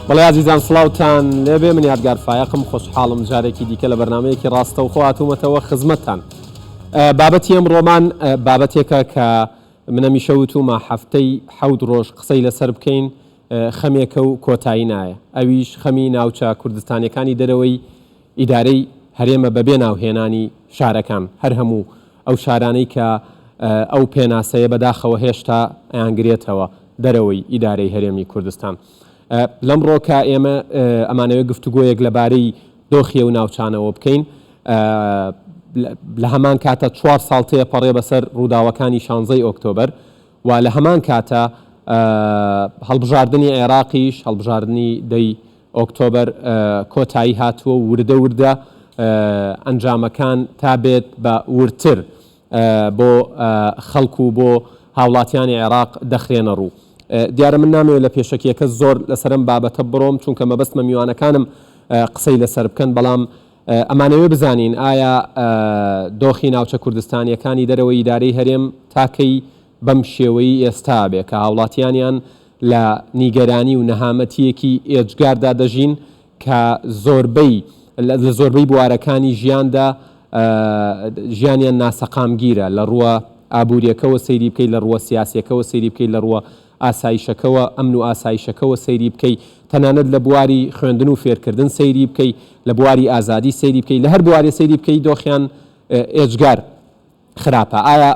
بەڵێ ئازیزان سڵاوتان لێبێ من یادگار فایەقم خۆشحاڵم جارێکی دیکە لە بەرنامەیەکی ڕاستەوخۆ هاتوومەتەوە خزمەتتان. بابەتی ئەمڕۆمان بابەتێکە کە من هەمیشە وتوومە هەفتەی حەوت ڕۆژ قسەی لەسەر بکەین خەمێکە و کۆتایی نایە ئەویش خەمی ناوچە کوردستانیەکانی دەرەوەی ئیدارەی هەرێمە بەبێ ناوهێنانی شارەکان هەر هەموو ئەو شارانەی کە ئەو پێناسەیە بەداخەوە هێشتا ئەیانگرێتەوە دەرەوەی ئیدارەی هەرێمی کوردستان. لەمڕۆ کە ئێمە ئەمانەوێت گفتوگۆیەک لەبارەی دۆخی ئەو ناوچانەوە بکەین لە هەمان کاتە چوار ساڵ تێپەڕێ بەسەر ڕووداوەکانی شانزەی ئۆکتۆبەر و لە هەمان کاتە هەڵبژاردنی عێراقیش هەڵبژاردنی دەی ئۆکتۆبەر کۆتایی هاتووە و وردە وردە ئەنجامەکان تا بێت بە وردتر بۆ خەڵک و بۆ هاوڵاتیانی عێراق دەخرێنە ڕوو. دیارە من نامەوێت لە پێشەکیەکە زۆر لەسەر ئەم بابەتە بڕۆم چونکە مەبەستمە میوانەکانم قسەی لەسەر بکەن، بەڵام ئەمانەوێ بزانین ئایا دۆخی ناوچە کوردستانیەکانی دەرەوەی ئیدارەی هەرێم تا کەی بەم شێوەیی ئێستا بێ کە هاوڵاتیانیان لە نیگەرانی و نەهامەتییەکی ئێجگاردا دەژین کە زۆربەی لە زۆربەی بوارەکانی ژیاندا ژیانیان ناسەقامگیرە لە ڕووە ئابووریەکەوە سەیری بکەی لە ڕووە سیاسیەکەوە سەیری بکەی لە ڕووە ئاسایشەکەوە ئەمن و ئاسایشەکەوە سەیری بکەی تەنانەت لە بواری خوێندن و فێرکردن سەیری بکەی لە بواری ئازادی سەیری بکەی لە هەر بوارێ سەیری بکەی دۆخیان ئێجگار خراپە ئایا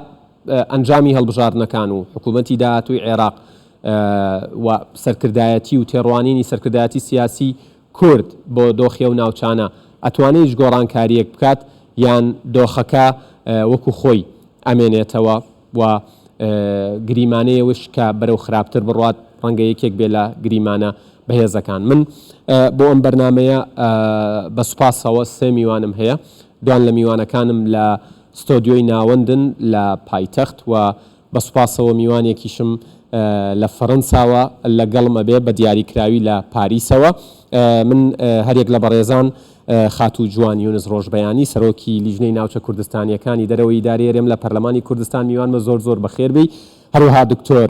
ئەنجامی هەڵبژاردنەکان و حکوومەتی داهاتووی عێراق و سەرکردایەتی و تێڕوانینی سەرکردایەتی سیاسی کورد بۆ دۆخی ئەو ناوچانە ئەتوانێ هیچ گۆڕانکارییەک بکات یان دۆخەکە وەکو خۆی ئەمێنێتەوە و گریمانەیەوش کە بەرەو خراپتر بڕوات ڕەنگە یەکێک بێ لە گریمانە بەهێزەکان. من بۆ ئەم بەرنامەیە بە سوپاسەوە سێ میوانم هەیە دوان لە میوانەکانم لە ستۆدیۆی ناوەندن لە پایتەخت و بە سوپاسەوە میوانێکیشم لە فەرەنساوە لەگەڵم ئەبێ بە دیاریکراوی لە پاریسەوە. من هەریەک لە بەڕێزان خاتوو جوان یونس ڕۆژبەیانی سەرۆکی لیژنەی ناوچە کوردستانییەکانی دەرەوەی ئیدارەی هەرێم لە پەرلەمانی کوردستان میوانمە زۆر زۆر بەخێر بێی. هەروەها دکتۆر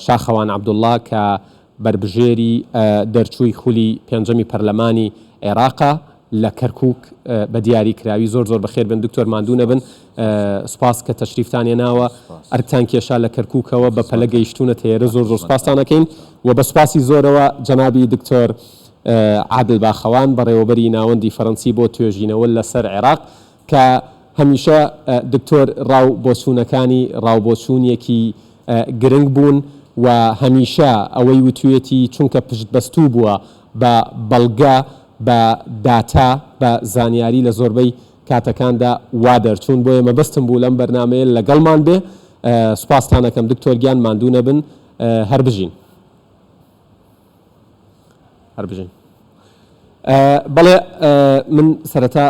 شاخەوان عەبدوڵڵا کە بەربژێری دەرچووی خولی پێنجەمی پەرلەمانی عێراقە لە کەرکوک بە دیاری کراوی زۆر زۆر بەخێر بێن دکتۆر ماندوو نەبن سوپاس کە تەشریفتان هێناوە ئەرکتان کێشا لە کەرکوکەوە بە پەلە گەیشتوونەتە ئێرە زۆر زۆر سوپاستان ئەکەین و بە سوپاسی زۆرەوە جەنابی دکتۆر عادل باخەوان بەڕێوەبەری ناوەندی فەرەنسی بۆ توێژینەوە لەسەر عێراق کە هەمیشە دکتۆر ڕاو بۆچوونەکانی ڕاوبۆچوونیەکی گرنگ بوون و هەمیشە ئەوەی وتویەتی چونکە پشتبەستوو بووە بە بەڵگە، بە داتا، بە زانیاری لە زۆربەی کاتەکاندا وا دەرچوون بۆیە مەبەستم بوو لەم بەرنامەیە لەگەڵمان بێ سوپاستان ئەکەم دکتۆر گیان ماندوو نەبن هەر بژین. هەر بژین. بەڵێ من سەرەتا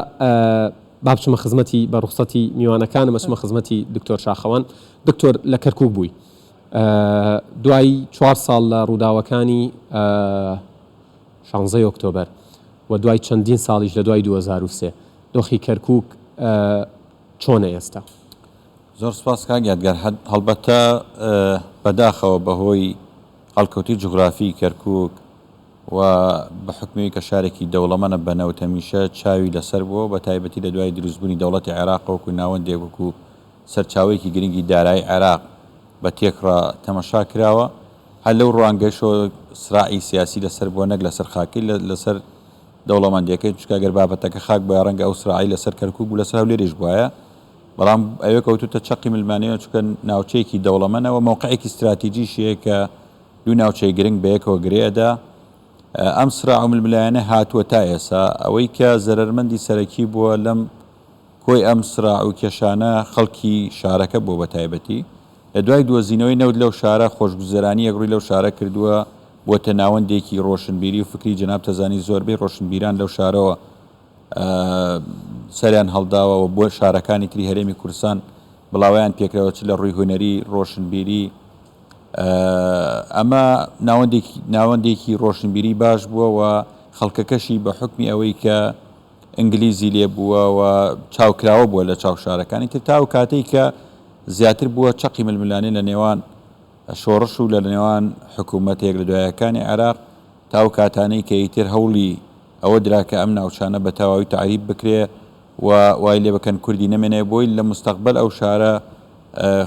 با بچمە خزمەتی بە ڕوخسەتی میوانەکانم ئەچمە خزمەتی دکتۆر شاخەوان. دکتۆر لە کەرکوک بووی دوای چوار ساڵ لە ڕووداوەکانی شانزەی ئۆکتۆبەر و دوای چەندین ساڵیش لە دوای 2003 دۆخی کەرکوک چۆنە ئێستا؟ زۆر سپاس کاک یادگار هەڵبەتە بەداخەوە بەهۆی هەڵکەوتەی جوغرافی کەرکوک و بە حوکمی کە شارێکی دەوڵەمەنە بە نەوت هەمیشە چاوی لەسەر بووە بە تایبەتی لە دوای دروستبوونی دەوڵەتی عێراق وەکو ناوەندێک وەکو سەرچاوەیەکی گرنگی دارایی عێراق بە تێکڕا تەمەشا کراوە هەر لەو ڕوانگەشەوە سراعی سیاسی لەسەر بووە نەک لەسەر خاکەی لەسەر دەوڵەمەندیەکەی چونکە گەر بابەتەکە خاک بوایە ڕەنگە ئەو سراعی لەسەر کەرکوک بوو لەسەر هەولێریش بوایە بەڵام ئەوێ کەوتوتە چەقی ململانێوە چونکە ناوچەیەکی دەوڵەمەنە و مەوقعێکی ستراتیجیش هەیە کە دوو ناوچەی گرنگ بەیەکەوە گرێ ئەدا. ئەم سراع و ململانێ هاتووە تا ئێسا. ئەوەی کە زەرەرمەندی سەرەکی بووە لەم کۆی ئەم سراع و کێشانە خەڵکی شارەکە بووە بە تایبەتی. لە دوای دۆزینەوەی نەوت لەو شارە خۆشگوزەرانییەک ڕووی لەو شارە کردووە بووەتە ناوەندێکی ڕۆشنبیری و فکری جەنابت ئەزانی زۆربەی ڕۆشنبیران لەو شارەوە سەریان هەڵداوە و بۆ شارەکانی تری هەرێمی کوردستان بڵاوەیان پێکراوە چ لە ڕووی هونەری، ڕۆشنبیری، ئەمە ناوەندێکی ناوەندێکی ڕۆشنبیری باش بووە و خەڵکەکەشی بە حوکمی ئەوەی کە ئینگلیزی لێ بووە و چاوکراوە بووە لە چاو شارەکانی تر تا ئەو کاتەی کە زیاتر بووە چەقی ململانێ لە نێوان شۆڕش و لە نێوان حکوومەتێک لە دوایەکانی عێراق. تا ئەو کاتانەی کە ئیتر هەوڵی ئەوە درا کە ئەم ناوچانە بە تەواوی تەعریب بکرێ و وای لێ بکەن کوردی نەمێنێ بۆی لە مستەقبەل ئەو شارە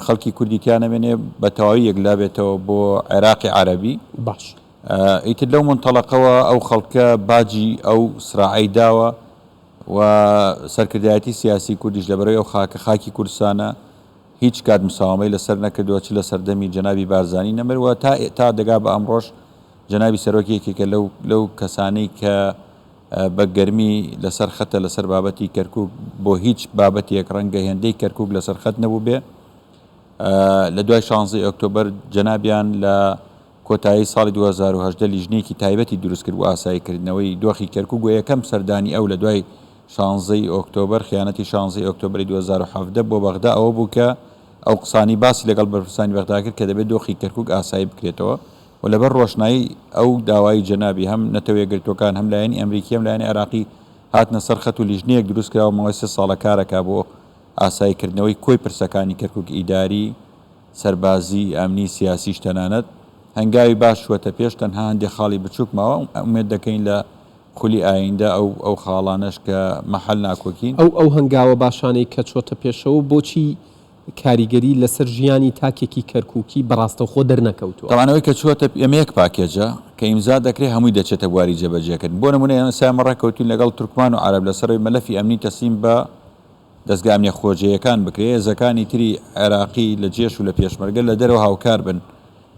خەڵکی کوردی تیا نەمێنێ بە تەواوی یەکلا بێتەوە بۆ عێراقی عەرەبی. باش. ئیتر لەو مونتەڵەقەوە ئەو خەڵکە باجی ئەو سراعەی داوە و سەرکردایەتی سیاسی کوردیش لەبەرئەوەی ئەو خاکە خاکی کوردستانە هیچ کات مساوەمەی لەسەر نەکردووە چ لە سەردەمی جەنابی بارزانی نەمر و تا تا دەگا بە ئەمڕۆش جەنابی سەرۆک یەکێکە لەو لەو کەسانەی کە بە گەرمی لەسەر خەتە لەسەر بابەتی کەرکوک بۆ هیچ بابەتێک ڕەنگە هێندەی کەرکوک لەسەر خەت نەبووبێ لە دوای شانزەی ئۆکتۆبەر جەنابیان لە کۆتایی ساڵی 2018 لیژنەیەکی تایبەتی دروست کرد بۆ ئاساییکردنەوەی دۆخی کەرکوک و یەکەم سەردانی ئەو لە دوای شانزەی ئۆکتۆبەر خیانەتی شانزەی ئۆکتۆبەری 2017 بۆ بەغدا ئەوە بوو کە ئەو قسانەی باسی لەگەڵ بەرپرسانی بەغدا کرد کە دەبێت دۆخی کەرکوک ئاسایی بکرێتەوە و لەبەر ڕۆشنایی ئەو داوای جەنابی هەم نەتەوە یەکگرتووەکان هەم لایەنی ئەمریکی هەم لایەنی عێراقی هاتنە سەر خەت و لیژنەیەک دروست کرا و ماوەی سێ ساڵە کارەکا بۆ ئاسایی کردنەوەی کۆی پرسەکانی کەرکوک ئیداری، سەربازی، ئەمنی، سیاسیش تەنانەت هەنگاوی باش چووەتە پێش تەنها هەندێ خاڵی بچووک ماوە ئومێد دەکەین لە خولی ئایندە ئەو ئەو خاڵانەش کە مەحەل ناکۆکین. ئەو ئەو هەنگاوە باشانەی کە چۆتە پێشەوە بۆچی کاریگەری لەسەر ژیانی تاکێکی کەرکوکی بە ڕاستەوخۆ دەرنەکەوتووە. تەبعەن ئەوەی کە چووەتە ئێمە یەک پاکێجە کە ئیمزا دەکرێت هەمووی دەچێتە بواری جێبەجێکردن بۆ نموونە ئێمە ئێستا ئێمە ڕێککەوتوین لەگەڵ تورکمان و عەرەب لەسەر ئەوەی مەلەفی ئەمنی تەسلیم بە دەزگا ئەمنیە خۆجێیەکان بکرێت هێزەکانی تری عێراقی لە جێش و لە پێشمەرگە لە دەرەوە هاوکار بن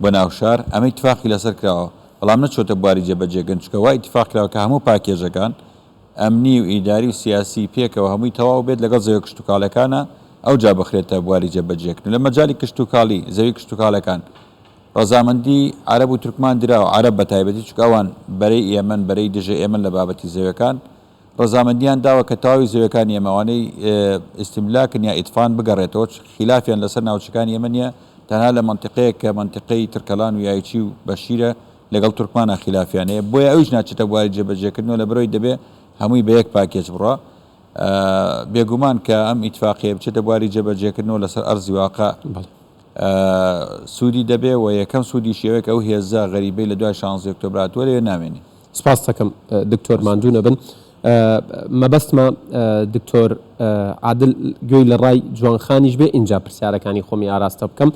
بۆ ناو شار ئەمە ئیتفاقی لەسەر کراوە بەڵام نەچۆتە بواری جێبەجێکردن چونکە وا ئیتفاق کراوە کە هەموو پاکێجەکان ئەمنی و ئیداری و سیاسی پێکەوە هەمووی تەواو بێت لەگەڵ زەویە کشتوکاڵیەکانا ئەوجا بخرێتە بواری جێبەجێکردن لە مەجالی کشتوکاڵی زەوی کشتوکاڵەکان ڕەزامەندی عەرەب و تورکمان دراوە عەرەب بە تایبەتی چونکە ئەوان بەرەی ئێمەن بەرەی دژە ئێمەن لە بابەتی زەویەکان ڕەزامەندیان داوە کە تەواوی زەویەکانی ئێمە ئەوانەی ئیستیملاکن یا ئیتفان بگەڕێتەوە خیلافیان لەسەر ناوچەکانی ئێمە نیە تەنها لە مەنتیقەیەک کە مەنتیقەی ترکەلان و یایچی و بەشیرە لەگەڵ تورکمانا خیلافیان هەیە بۆیە ئەویش ناچێتە بواری جێبەجێکردنەوە لەبەرئەوەی دەبێ هەمووی بە یەک پاکێج بڕوا بێگومان کە ئەم ئیتفاقیە بچێتە بواری جێبەجێکردنەوە لەسەر ئەرزی واقع سوودی دەبێ و یەکەم سوودیشی ئەوەیە کە ئەو هێزە غەریبەی لە دوای شانزەی ئۆکتۆبر هاتووە لەوێ نامێنێ. سپاست دەکەم دکتۆر ماندوو نەبن. مەبەستمە دکتۆر عادل گوێی لە ڕای جوان خانیش بێ ئینجا پرسیارەکانی خۆمی ئاراستە بکەم.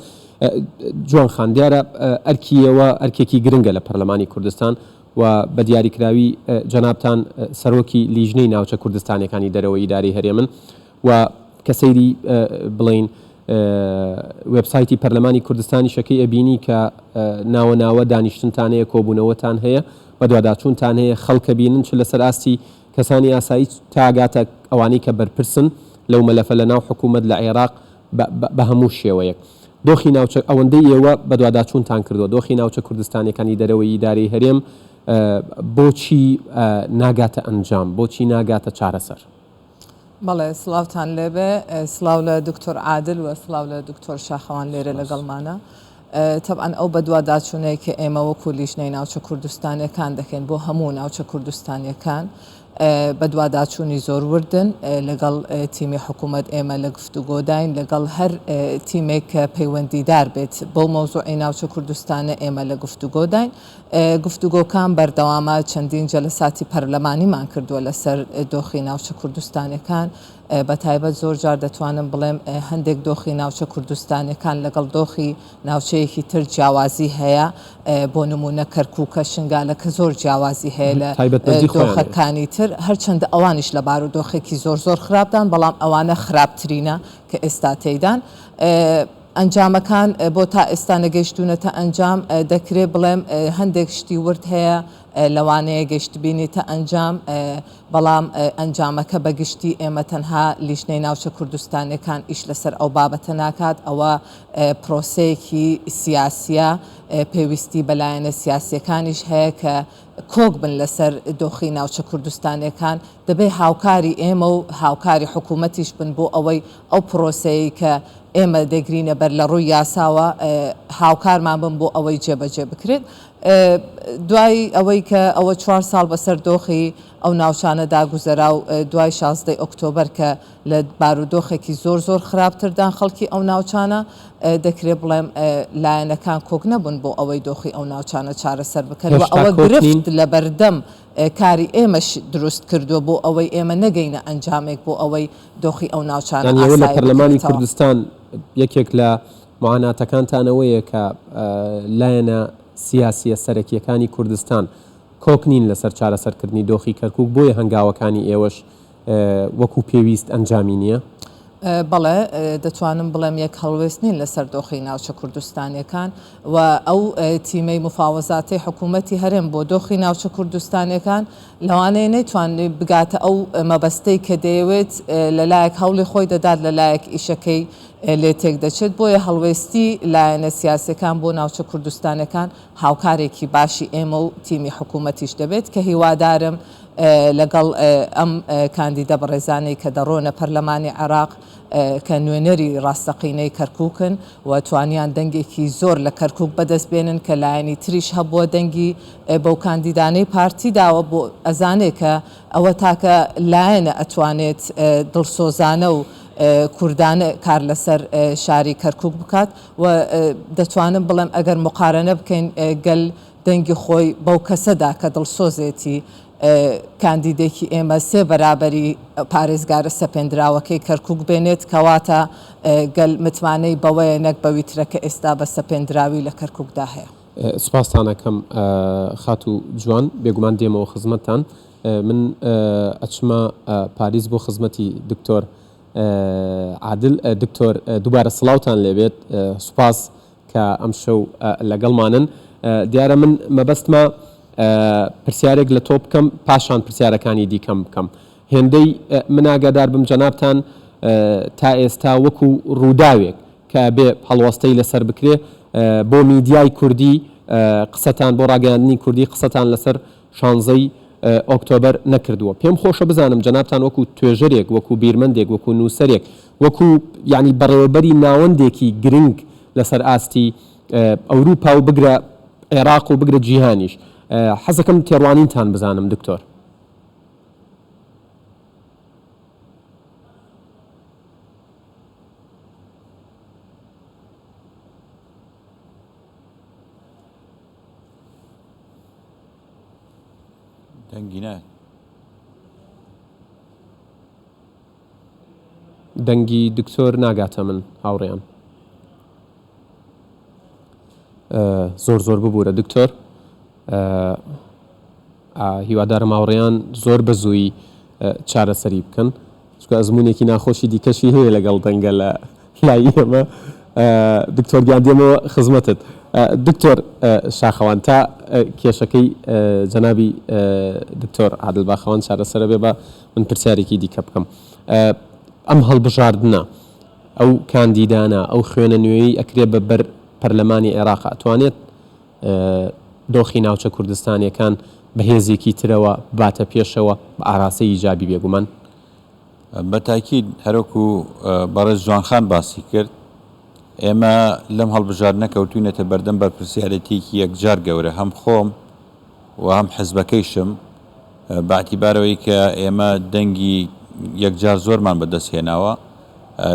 جوان خان دیارە ئەرکی ئێوە ئەرکێکی گرنگە لە پەرلەمانی کوردستان و بە دیاریکراوی جەنابتان سەرۆکی لیژنەی ناوچە کوردستانیەکانی دەرەوەی ئیدارەی هەرێمن و کە سەیری بڵێین وێبسایتی پەرلەمانی کوردستانیشەکەی ئەبینی کە ناوە ناوە دانیشتنتان هەیە، کۆبوونەوەتان هەیە، بەدواداچوونتان هەیە، خەڵک ئەبینن چ لەسەر ئاستی کەسانی ئاسایی تا ئەگاتە ئەوانەی کە بەرپرسن لەو مەلەفە لە ناو حکوومەت لە عێراق بە هەموو شێوەیەک. دۆخی ناوچە ئەوەندەی ئێوە بەدواداچوونتان کردووە دۆخی ناوچە کوردستانیەکانی دەرەوەی ئیدارەی هەرێم بۆچی ناگاتە ئەنجام؟ بۆچی ناگاتە چارەسەر؟ بەڵێ سڵاوتان لێبێ سڵاو لە دکتۆر عادل و سڵاو لە دکتۆر شاخەوان لێرە لەگەڵمانە تەبعەن ئەو بەدواداچوونەی کە ئێمە وەکو لیژنەی ناوچە کوردستانیەکان دەکەین بۆ هەموو ناوچە کوردستانیەکان بەدواداچوونی زۆر وردن لەگەڵ تیمی حکوومەت ئێمە لە گفتوگۆداین لەگەڵ هەر تیمێک کە پەیوەندیدار بێت بەو مەوزوعی ناوچە کوردستانە ئێمە لە گفتوگۆداین گفتوگۆکان بەردەوامە، چەندین جەلەساتی پەرلەمانیمان کردووە لەسەر دۆخی ناوچە کوردستانیەکان، بەتایبەت زۆر جار دەتوانم بڵێم هەندێک دۆخی ناوچە کوردستانیەکان لەگەڵ دۆخی ناوچەیەکی تر جیاوازی هەیە، بۆ نموونە کەرکوکە، شنگالە کە زۆر جیاوازی هەیە لە دۆخەکانی تر، هەرچەندە ئەوانیش لە بارودۆخێکی زۆر زۆر خراپدان، بەڵام ئەوانە خراپترینە کە ئێستا تێیدان. ئەنجامەکان بۆ تا ئێستا نەگەیشتوونەتە ئەنجام، دەکرێ بڵێم هەندێک شتی ورد هەیە لەوانەیە گەیشتبینیتە ئەنجام، بەڵام ئەنجامەکە بە گشتی ئێمە تەنها لیژنەی ناوچە کوردستانیەکان ئیش لەسەر ئەو بابەتە ناکات، ئەوە پرۆسەیەکی سیاسیە پێویستی بە لایەنە سیاسیەکانیش هەیە کە کۆک بن لەسەر دۆخی ناوچە کوردستانیەکان، دەبێ هاوکاری ئێمە و هاوکاری حکوومەتیش بن بۆ ئەوەی ئەو پرۆسەیەی کە ئێمە دەیگرینە بەر لە ڕووی یاساوە هاوکارمان بن بۆ ئەوەی جێبەجێ بکرێت. دوای ئەوەی کە ئەوە چوار ساڵ بەسەر دۆخی ئەو ناوچانەدا گوزەرا و دوای شازدەی ئۆکتۆبەر کە لە بارودۆخێکی زۆر زۆر خراپتردان خەڵکی ئەو ناوچانە، دەکرێ بڵێم لایەنەکان کۆک نەبوون بۆ ئەوەی دۆخی ئەو ناوچانە چارەسەر بکەن و هێشتا ئەوە کۆک نین؟ گرفت لەبەردەم کاری ئێمەش دروست کردووە بۆ ئەوەی ئێمە نەگەینە ئەنجامێک بۆ ئەوەی دۆخی ئەو ناوچانە یانی ئێوە لە ئاسایی پەرلەمانی بکرێتەوە. کوردستان یەکێک لە معاناتەکانتان ئەوەیە کە لایەنە سیاسییە سەرەکییەکانی کوردستان کۆک نین لەسەر چارەسەرکردنی دۆخی کەرکوک، بۆیە هەنگاوەکانی ئێوەش وەکو پێویست ئەنجامی نییە؟ بەڵێ، دەتوانم بڵێم یەک هەڵوێست نین لەسەر دۆخی ناوچە کوردستانیەکان و ئەو تیمەی مفاوەزاتەی حکوومەتی هەرێم بۆ دۆخی ناوچە کوردستانیەکان لەوانەیە نەیتوانی بگاتە ئەو مەبەستەی کە دەیەوێت، لەلایەک هەوڵی خۆی دەدات لەلایەک ئیشەکەی لێ تێک دەچێت، بۆیە هەڵوێستی لایەنە سیاسیەکان بۆ ناوچە کوردستانیەکان هاوکارێکی باشی ئێمە و تیمی حکوومەتیش دەبێت کە هیوادارم لەگەڵ ئەم کاندیدە بەڕێزانەی کە دەڕۆنە پەرلەمانی عێراق کە نوێنەری ڕاستەقینەی کەرکوکن و توانیان دەنگێکی زۆر لە کەرکوک بەدەست بێنن کە لایەنی تریش هەبووە دەنگی بەو کاندیدانەی پارتی داوە بۆ ئەزانێ کە ئەوە تاکە لایەنە ئەتوانێت دڵسۆزانە و کوردانە کار لەسەر شاری کەرکوک بکات و دەتوانم بڵێم ئەگەر موقارەنە بکەین گەل دەنگی خۆی بەو کەسە دا کە دڵسۆزێتی، کاندیدێکی ئێمە سێ بەرابەری پارێزگارە سەپێندراوەکەی کەرکوک بێنێت، کەواتە گەل متمانەی بەوەیە نەک بەوی ترە کە ئێستا بە سەپێندراوی لە کەرکوکدا هەیە. سوپاستان ئەکەم خاتوو جوان، بێگومان دێمەوە خزمەتتان. من ئەچمە پاریس بۆ خزمەتی دکتۆر عادل. دکتۆر دووبارە سڵاوتان لێبێت، سوپاس کە ئەمشەو لەگەڵمانن. دیارە من مەبەستمە پرسیارێک لە تۆ بکەم پاشان پرسیارەکانی دیکەم بکەم. هێندەی من ئاگادار بم جەنابتان تا ئێستا وەکو ڕووداوێک کە ئەبێ هەڵوەستەی لەسەر بکرێ بۆ میدیای کوردی قسەتان بۆ ڕاگەیاندنی کوردی قسەتان لەسەر شانزەی ئۆکتۆبەر نەکردووە. پێم خۆشە بزانم جەنابتان وەکو توێژەرێک، وەکو بیرمەندێک، وەکو نووسەرێک، وەکو یانی بەڕێوەبەری ناوەندێکی گرنگ لەسەر ئاستی ئەوروپا و بگرە عێراق و بگرە جیهانیش، حەزەکەم تێڕوانینتان بزانم دکتۆر. دەنگی نایەت. دەنگی دکتۆر ناگاتە من هاوڕێیان. زۆر زۆر ببوورە دکتۆر. هیوادارم هاوڕێیان زۆر بە زوویی چارەسەری بکەن چونکە ئەزموونێکی ناخۆشی دیکەشی هەیە لەگەڵ دەنگە لە لای ئێمە دکتۆر گیان دێمەوە خزمەتت دکتۆر شاخەوان تا کێشەکەی جەنابی دکتۆر عادل باخەوان چارەسەرە بێ بە من پرسیارێکی دیکە بکەم ئەم هەڵبژاردنە ئەو کاندیدانە ئەو خوێنە نوێی ئەکرێ بە بەر پەرلەمانی عێراق ئەتوانێت دۆخی ناوچە کوردستانیەکان بە هێزێکی ترەوە بباتە پێشەوە بە ئاراستەی ئیجابی بێگومان. بە تاکید هەروەکو بەڕێز جوانخان باسی کرد ئێمە لەم هەڵبژاردنە کەوتوینەتە بەردەم بەرپرسیارێتیەکی یەکجار گەورە هەم خۆم و هەم حزبەکەیشم بە ئیعتیبارەوەی کە ئێمە دەنگی یەکجار زۆرمان بەدەست هێناوە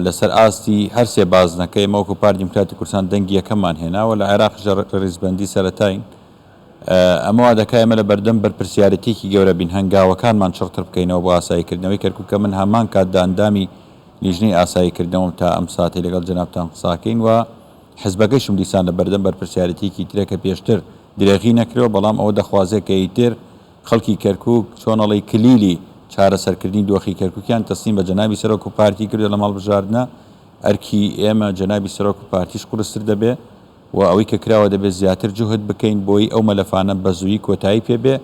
لەسەر ئاستی هەر سێ بازنەکە ئێمە وەکو پارتی دیموکراتی کوردستان دەنگی یەکەممان هێناوە لە عێراقیش لە ڕیزبەندی سەرەتاین ئەمە وا دەکا ئێمە لە بەردەم بەرپرسیارێتیەکی گەورە بین هەنگاوەکانمان چڕتر بکەینەوە بۆ ئاساییکردنەوەی کەرکوک کە من هەمان کاتدا ئەندامی لیژنەی ئاساییکردنەوەم تا ئەم ساتەی لەگەڵ جەنابتان قساکەین و حزبەکەیشم دیسان لە بەردەم بەرپرسیارێتیەکی ترە کە پێشتر درێغی نەکرێ بەڵام ئەوە دەخوازێ کە ئیتر خەڵکی کەرکوک چۆن ئەڵێی کلیلی چارەسەرکردنی دۆخی کەرکوکیان تەسلیم بە جەنابی سەرۆک و پارتی کردوە لەم هەڵبژاردنە ئەرکی ئێمە جەنابی سەرۆک و پارتیش قورستر دەبێ و ئەوەی کە کراوە دەبێ زیاتر جوهد بکەین بۆی ئەو مەلەفانە بە زوویی کۆتایی پێ بێ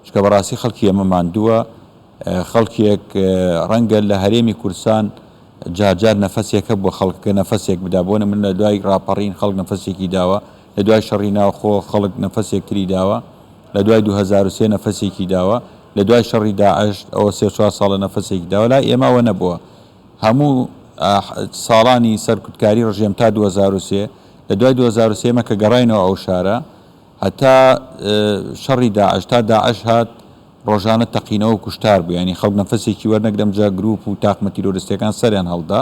چونکە بەڕاستی خەڵکی ئێمە ماندووە خەڵکێک ڕەنگە لە هەرێمی کوردستان جار جار نەفەسێک هەبووە خەڵکەکە نەفەسێک بدا بۆ نمونە لە دوای ڕاپەڕین خەڵک نەفەسێکی داوە لە دوای شەڕی ناوخۆ خەڵک نەفەسێک تری داوە لە دوای 2003 نەفەسێکی داوە لە دوای شەڕی داعش ئەوە سێ چوار ساڵە نەفەسێکی داوە لای ئێمە ئەوە نەبووە هەموو ساڵانی سەرکوتکاری ڕژێم تا 2003 لە دوای 2003 ئێمە کە گەڕاینەوە ئەو شارە. هەتا شەڕی داعش تا داعش هات ڕۆژانە تەقینەوە و کوشتار بوو یانی خەڵک نەفەسێکی وەرنەگرت ئەمجا گروپ و تاقمە تیرۆرستیەکان سەریان هەڵدا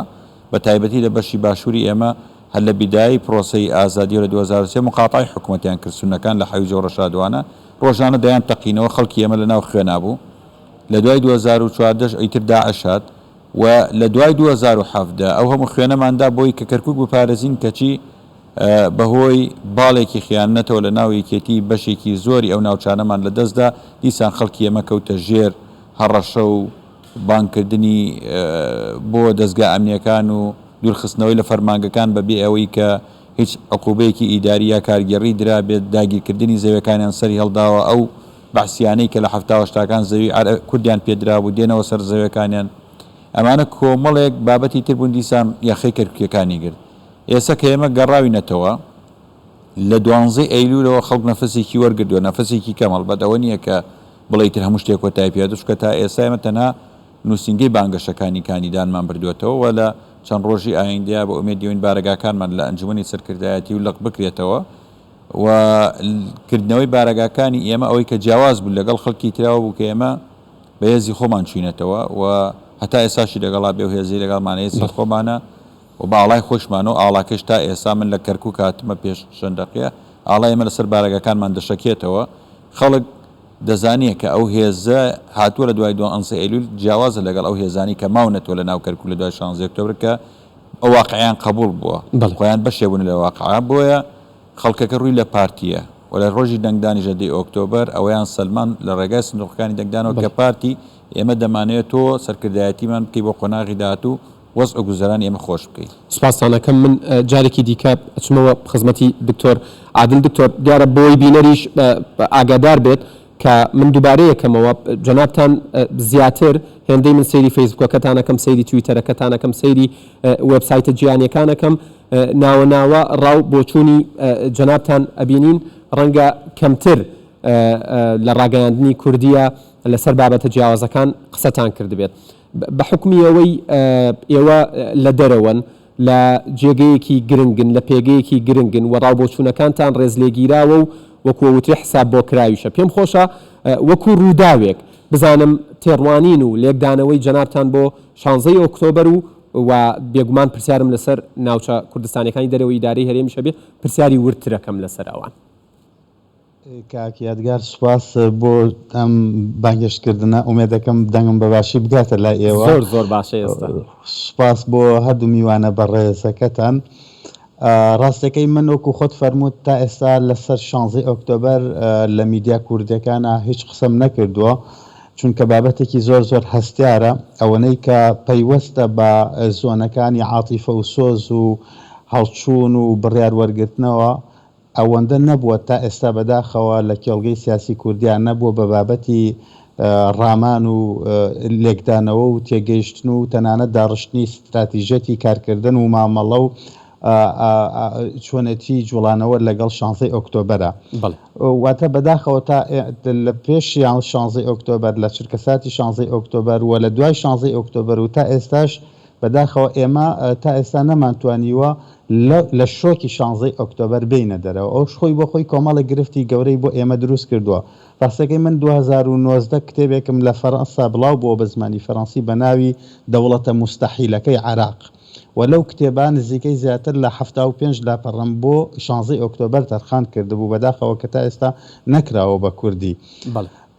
بە تایبەتی لە بەشی باشوری ئێمە هەر لە بیدایەی پرۆسەی ئازادیەوە لە 2003 مقاتعەی حکومەتیان کرد سوننەکان لە حەویجە و ڕەشادوانە ڕۆژانە دەیان تەقینەوە خەڵکی ئێمە لە ناو خوێنا بوو لە دوای 2014 ئیتر داعش هات و لە دوای 2017 ئەو هەموو خوێنەمان دا بۆی کە کەرکوک بپارێزین کەچی بەهۆی باڵێکی خیانەتەوە لە ناو یەکێتی بەشێکی زۆری ئەو ناوچانەمان لە دەست دا، دیسان خەڵکی ئێمە کەوتە ژێر هەڕەشە و بانگکردنی بۆ دەزگا ئەمنییەکان و دوورخستنەوەی لە فەرمانگەکان بە بێ ئەوەی کە هیچ عقوبەیەکی ئیداری یا کارگێڕی درابێت، داگیرکردنی زەویەکانیان سەری هەڵداوە، ئەو بەعسیانەی کە لە حەفتا و هەشتاکان زەوی کوردیان پێ درابوو دێنەوە سەر زەویەکانیان. ئەمانە کۆمەڵێک بابەتی تر بوون دیسان یەخەی کەرکوکیەکانی گرت. ئێستا کە ئێمە گەڕاوینەتەوە لە دوانزەی ئەیلوولەوە خەڵک نەفەسێکی وەرگردووە، نەفەسێکی کەم، هەڵبەت ئەوە نییە کە بڵێی تر هەموو شتێک کۆتایی پێ هاتووە، چونکە تا ئێستا ئێمە تەنها نووسینگەی بانگەشەکانی کاندیدانمان بردووەتەوە و لە چەند ڕۆژی ئایندەیا بە ئومێدی ئەوەین بارەگاکانمان لە ئەنجومەنی سەرکردایەتی و لق بکرێتەوە و کردنەوەی بارەگاکانی ئێمە ئەوەی کە جیاواز بوو لەگەڵ خەڵکی تراوە بوو کە ئێمە بە هێزی خۆمان چووینەتەوە و هەتا ئێستاشی لەگەڵا بێ و هێزەی لەگەڵمانە هێزی خۆمانە. و بە ئاڵای خۆیشمانەوە، ئاڵاکەیش تا ئێستا من لە کەرکوک هاتمە پێش چەند دەقیە، ئاڵای ئێمە لەسەر بارەگاکانمان دەشەکێتەوە، خەڵک دەزانێ کە ئەو هێزە هاتووە لە دوای دوانزەی ئەیلول جیاوازە لەگەڵ ئەو هێزانەی کە ماونەتەوە لە ناو کەرکوک لە دوای شانزەی ئۆکتۆبر کە ئەو واقعیان قەبوڵ بووە، خۆیان بەشێ بوونە لە واقع، بۆیە خەڵکەکە ڕووی لە پارتییە و لە ڕۆژی دەنگدانیش لە دەی ئۆکتۆبەر ئەوەیان سەلماند لە ڕێگای سندوقەکانی دەنگدانەوە کە پارتی ئێمە دەمانەوێت تۆ سەرکردایەتیمان بکەی بۆ قۆناغی داهاتوو وەزع و گوزەرانی ئێمە خۆش بکەی. سوپاستان ئەکەم من جارێکی دیکە ئەچمەوە خزمەتی دکتۆر عادل دکتۆر دیارە بۆی بینەریش ئاگادار بێت کە من دووبارە یەکەمەوە جەنابتان زیاتر هێندەی من سەیری فەیسبوکەکەتان ئەکەم سەیری تویتەرەکەتان ئەکەم سەیری وێبسایتە جیهانیەکان ئەکەم ناوە ناوە ڕاو بۆچوونی جەنابتان ئەبینین ڕەنگە کەمتر لە ڕاگەیاندنی کوردیە لەسەر بابەتە جیاوازەکان قسەتان کردبێت بە حوکمی ئەوەی ئێوە لە دەرەوەن، لە جێگەیەکی گرنگن، لە پێگەیەکی گرنگن و ڕاوبۆچوونەکانتان ڕێزلێگیراوە و وەکو ئەوترێ حساب بۆ کراویشە. پێم خۆشە وەکو ڕووداوێک بزانم تێڕوانین و لێکدانەوەی جەنابتان بۆ شانزەی ئۆکتۆبەر و و بێگومان پرسیارم لەسەر ناوچە کوردستانیەکانی دەرەوەی ئیدارەی هەرێمیش هەبێ، پرسیاری وردترەکەم لەسەر ئەوان. کاک یادگار سوپاس بۆ ئەم بانگهێشت کردنە ئومێدەکەم دەنگم بە باشی بگاتە لای ئێوە. زۆر زۆر باشە ئێستا. سوپاس بۆ هەردوو میوانە بەڕێزەکەتان. ڕاستەکەی من وەکو خۆت فەرمووت تا ئێستا لەسەر شانزەی ئۆکتۆبەر لە میدیا کوردیەکانا هیچ قسەم نەکردووە چونکە بابەتێکی زۆر زۆر هەستیارە ئەوەنەی کە پەیوەستە بە زۆنەکانی عاتیفە و سۆز و هەڵچوون و بڕیار وەرگرتنەوە ئەوەندە نەبووە تا ئێستا بەداخەوە لە کێڵگەی سیاسی کوردیا نەبووە بە بابەتی ڕامان و لێکدانەوە و تێگەیشتن و تەنانەت داڕشتنی ستراتیژیەتی کارکردن و مامەڵە و چۆنێتی جوڵانەوە لەگەڵ شانزەی ئۆکتۆبەرە. واتە بەداخەوە تا لە پێش شانزەی ئۆکتۆبەر لە چرکەساتی شانزەی ئۆکتۆبەر و لە دوای شانزەی ئۆکتۆبەر و تا ئێستاش بەداخەوە ئێمە تا ئێستا نەمانتوانیوە لە شۆکی شانزەی ئۆکتۆبەر بێینە دەرەوە، ئەوەش خۆی بۆ خۆی کۆمەڵێک گرفتی گەورەی بۆ ئێمە دروست کردووە. ڕاستەکەی من 2019 کتێبێکم لە فەرەنسا بڵاو بووە بە زمانی فەرەنسی بە ناوی دەوڵەتە موستەحیلەکەی عێراق و لەو کتێبە نزیکەی زیاتر لە 75 لاپەڕەم بۆ شانزەی ئۆکتۆبەر تەرخان کردبوو، بەداخەوە کە تا ئێستا نەکراوە بە کوردی.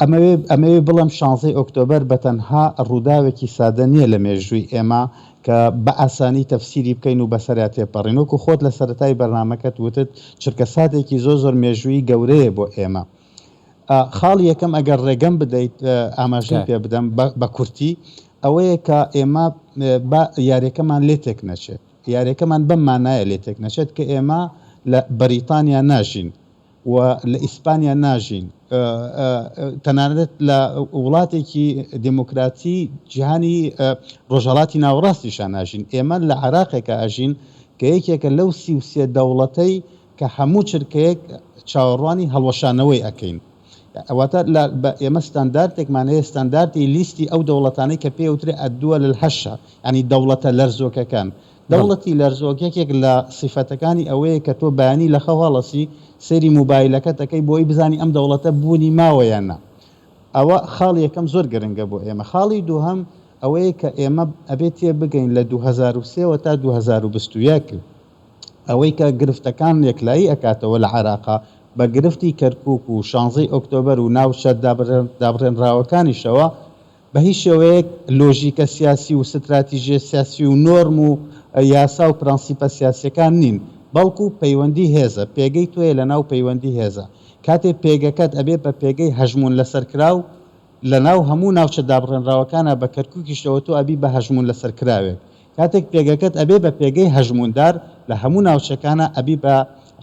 ئەمەوێ ئەمەوێ بڵێم شانزەی ئۆکتۆبەر بە تەنها ڕووداوێکی سادە نییە لە مێژووی ئێمە کە بە ئاسانی تەفسیری بکەین و بەسەریا تێپەڕین. وەکو خۆت لە سەرەتای بەرنامەکەت وتت چرکەساتێکی زۆر زۆر مێژوویی گەورەیە بۆ ئێمە. خاڵی یەکەم ئەگەر ڕێگەم بدەیت ئاماژەی پێ بدەم بە کورتی ئەوەیە کە ئێمە با یاریەکەمان لێ تێک نەچێت. یاریەکەمان بەم مانایە لێ تێک نەچێت کە ئێمە لە بەریتانیا ناژین. و لە ئیسپانیا ناژین، تەنانەت لە وڵاتێکی دێموکراتی جیهانی ڕۆژهەڵاتی ناوەڕاستیشا ناژین. ئێمە لە عێراقێکا ئەژین کە یەکێکە لەو 33 دەوڵەتەی کە هەموو چرکەیەک چاوەڕوانی هەڵوەشانەوەی ئەکەین. واتە لە ئێمە ستاندارتێکمان هەیە، ستاندارتی لیستی ئەو دەوڵەتانەی کە پێی ئەوترێ الدول الهشە، یانی دەوڵەتە لەرزۆکەکان. دەوڵەتی لەرزۆک یەکێک لە سیفەتەکانی ئەوەیە کە تۆ بەیانی لە خەو هەڵەسی سەیری موبایلەکەت ئەکەی بۆی بزانی ئەم دەوڵەتە بوونی ماوە یان نا. ئەوە خاڵی یەکەم زۆر گرنگە بۆ ئێمە. خاڵی دووهەم ئەوەیە کە ئێمە ئەبێ تێبگەین لە 2003 وە تا 2021 ئەوەی کە گرفتەکان یەکلایی ئەکاتەوە لە عێراقا بە گرفتی کەرکوک و شانزەی ئۆکتۆبەر و ناوچە دابڕێنراوەکانیشەوە بە هیچ شێوەیەک لۆژیکە سیاسی و ستراتیژیە سیاسی و نۆرم و یاسا و پرەنسیپە سیاسیەکان نین، بەڵکو پەیوەندی هێزە، پێگەی تۆیە لەناو پەیوەندی هێزە. کاتێ پێگەکەت ئەبێ بە پێگەی هەژموون لەسەرکراو لەناو هەموو ناوچە دابڕێنراوەکانا بە کەرکوکیشەوە تۆ ئەبی بە هەژموون لەسەرکراوێک. کاتێک پێگەکەت ئەبێ بە پێگەی هەژمووندار لە هەموو ناوچەکانا ئەبی بە